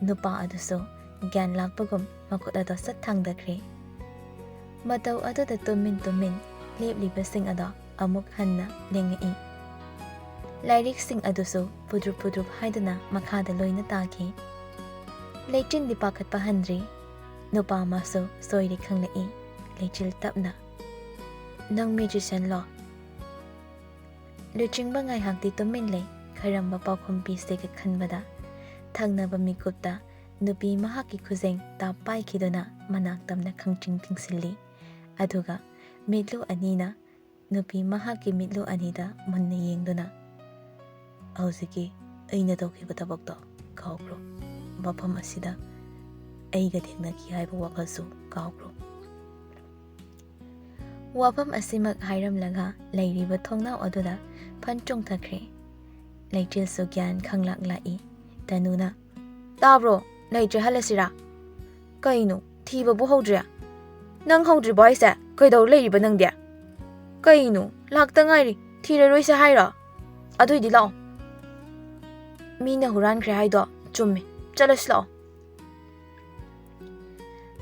ꯅꯨꯄꯥ ꯑꯗꯨꯁꯨ ꯒ꯭ꯌꯥꯟ ꯂꯥꯛꯄꯒꯨꯝ ꯃꯈꯨꯠ ꯑꯗꯣ ꯁꯠ ꯊꯥꯡꯗꯈ꯭ꯔꯦ꯫ ꯃꯇꯧ ꯑꯗꯨꯗ ꯇꯨꯃꯤꯟ ꯇꯨꯃꯤꯟ ꯂꯦꯞꯂꯤꯕꯁꯤꯡ ꯑꯗꯣ ꯑꯃꯨꯛ ꯍꯟꯅ ꯂꯦꯡꯉꯛꯏ꯫ ꯂꯥꯏꯔꯤꯛꯁꯤꯡ ꯑꯗꯨꯁꯨ ꯄꯨꯗ꯭ꯔꯨꯞ ꯄꯨꯗ꯭ꯔꯨꯞ ꯍꯥꯏꯗꯨꯅ ꯃꯈꯥꯗ ꯂꯣꯏꯅ ꯇꯥꯈꯤ꯫ ꯂꯩꯆꯤꯟꯗꯤ ꯄꯥꯈꯠꯄ ꯍꯟꯗ꯭ꯔꯤ꯫ ꯅꯨꯄꯥ ꯑꯃꯁꯨ ꯁꯣꯏꯔꯦ ꯈꯪꯂꯛꯏ꯫ ꯂꯩꯆꯤꯜ ꯇꯞꯅ, "ꯅꯪ ꯃꯦꯖꯤꯁꯤꯌꯥꯟꯂꯣ?" ꯂꯨꯆꯤꯡꯕ ꯉꯥꯏꯍꯥꯛꯇꯤ ꯇꯨꯃꯤꯟ ꯂꯩ꯫ ꯀꯔꯝꯕ ꯄꯥꯎꯈꯨꯝ ꯄꯤꯁꯤꯒꯦ ꯈꯟꯕꯗ, ꯊꯪꯅꯕ ꯃꯤꯀꯨꯞꯇ ꯅꯨꯄꯤ ꯃꯍꯥꯛꯀꯤ ꯈꯨꯖꯦꯡ ꯇꯥꯞ ꯄꯥꯏꯈꯤꯗꯨꯅ ꯃꯅꯥꯛ ꯇꯝꯅ ꯈꯪꯆꯤꯡ ꯆꯤꯡꯁꯤꯜꯂꯤ꯫ ꯑꯗꯨꯒ ꯃꯤꯠꯂꯨ ꯑꯅꯤꯅ ꯅꯨꯄꯤ ꯃꯍꯥꯛꯀꯤ ꯃꯤꯠꯂꯨ ꯑꯅꯤꯗ ꯃꯨꯟꯅ ꯌꯦꯡꯗꯨꯅ, "ꯍꯧꯖꯤꯛꯀꯤ ꯑꯩꯅ ꯇꯧꯈꯤꯕ ꯊꯕꯛꯇꯣ ꯀꯥꯎꯈ꯭ꯔꯣ꯫ ꯃꯐꯝ ꯑꯁꯤꯗ ꯑꯩꯒ ꯊꯦꯡꯅꯈꯤ ꯍꯥꯏꯕ ꯋꯥꯈꯜꯁꯨ ꯀꯥꯎꯈ꯭ꯔꯣ"꯫ ꯋꯥꯐꯝ ꯑꯁꯤꯃꯛ ꯍꯥꯏꯔꯝꯂꯒ ꯂꯩꯔꯤꯕ ꯊꯣꯡꯅꯥꯎ ꯑꯗꯨꯗ ꯐꯟ ꯆꯣꯡꯊꯈ꯭ꯔꯦ꯫ ꯂꯩꯆꯤꯜꯁꯨ ꯒ꯭ꯌꯥꯟ ꯈꯪꯂꯥꯛ ꯂꯥꯛꯏ꯫ ꯇꯅꯨꯅ, "ꯇꯥꯕ꯭ꯔꯣ? ꯂꯩꯇ꯭ꯔꯦ ꯍꯜꯂꯁꯤꯔꯥ?" "ꯀꯩꯅꯣ, ꯊꯤꯕꯕꯨ ꯍꯧꯗ꯭ꯔꯤ? ꯅꯪ ꯍꯧꯗ꯭ꯔꯤꯕꯣ ꯍꯥꯏꯁꯦ? ꯀꯩꯗꯧ ꯂꯩꯔꯤꯕ ꯅꯪꯗꯤ? ꯀꯩꯅꯣ, ꯂꯥꯛꯇ ꯉꯥꯏꯔꯤ, ꯊꯤꯔꯔꯣꯏꯁꯦ ꯍꯥꯏꯔꯣ? ꯑꯗꯨꯏꯗꯤ ꯂꯥꯛꯑꯣ꯫ ꯃꯤꯅ ꯍꯨꯔꯥꯟꯈ꯭ꯔꯦ ꯍꯥꯏꯗꯣ ꯆꯨꯝꯃꯦ, ꯆꯠꯂꯁꯤ ꯂꯥꯛꯑꯣ,"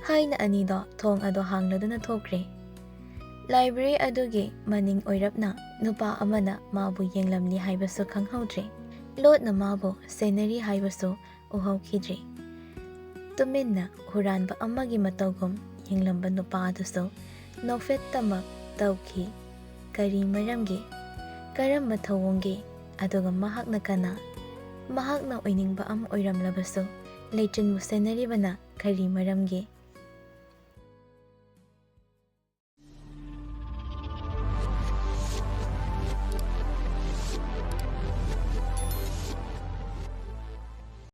ꯍꯥꯏꯅ ꯑꯅꯤꯗꯣ ꯊꯣꯡ ꯑꯗꯣ ꯍꯥꯡꯂꯗꯨꯅ ꯊꯣꯛꯈ꯭ꯔꯦ꯫ ꯂꯥꯏꯕ꯭ꯔꯦꯔꯤ ꯑꯗꯨꯒꯤ ꯃꯅꯤꯡ ꯑꯣꯏꯔꯞꯅ ꯅꯨꯄꯥ ꯑꯃꯅ ꯃꯥꯕꯨ ꯌꯦꯡꯂꯝꯂꯤ ꯍꯥꯏꯕꯁꯨ ꯈꯪꯍꯧꯗ꯭ꯔꯦ꯫ ꯂꯣꯠꯅ ꯃꯥꯕꯨ ꯁꯦꯟꯅꯔꯤ ꯍꯥꯏꯕꯁꯨ ꯎꯍꯧꯈꯤꯗ꯭ꯔꯦ꯫ ꯇꯨꯃꯤꯟꯅ ꯍꯨꯔꯥꯟꯕ ꯑꯃꯒꯤ ꯃꯇꯧꯒꯨꯝ ꯌꯦꯡꯂꯝꯕ ꯅꯨꯄꯥ ꯑꯗꯨꯁꯨ ꯅꯣꯛꯐꯦꯠꯇꯃꯛ ꯇꯧꯈꯤ꯫ ꯀꯔꯤ ꯃꯔꯝꯒꯤ? ꯀꯔꯝꯕ ꯊꯧꯑꯣꯡꯒꯤ? ꯑꯗꯨꯒ ꯃꯍꯥꯛꯅ ꯀꯅꯥ? ꯃꯍꯥꯛꯅ ꯑꯣꯏꯅꯤꯡꯕ ꯑꯃ ꯑꯣꯏꯔꯝꯂꯕꯁꯨ, ꯂꯩꯆꯤꯟꯕꯨ ꯁꯦꯟꯅꯔꯤꯕꯅ ꯀꯔꯤ ꯃꯔꯝꯒꯤ?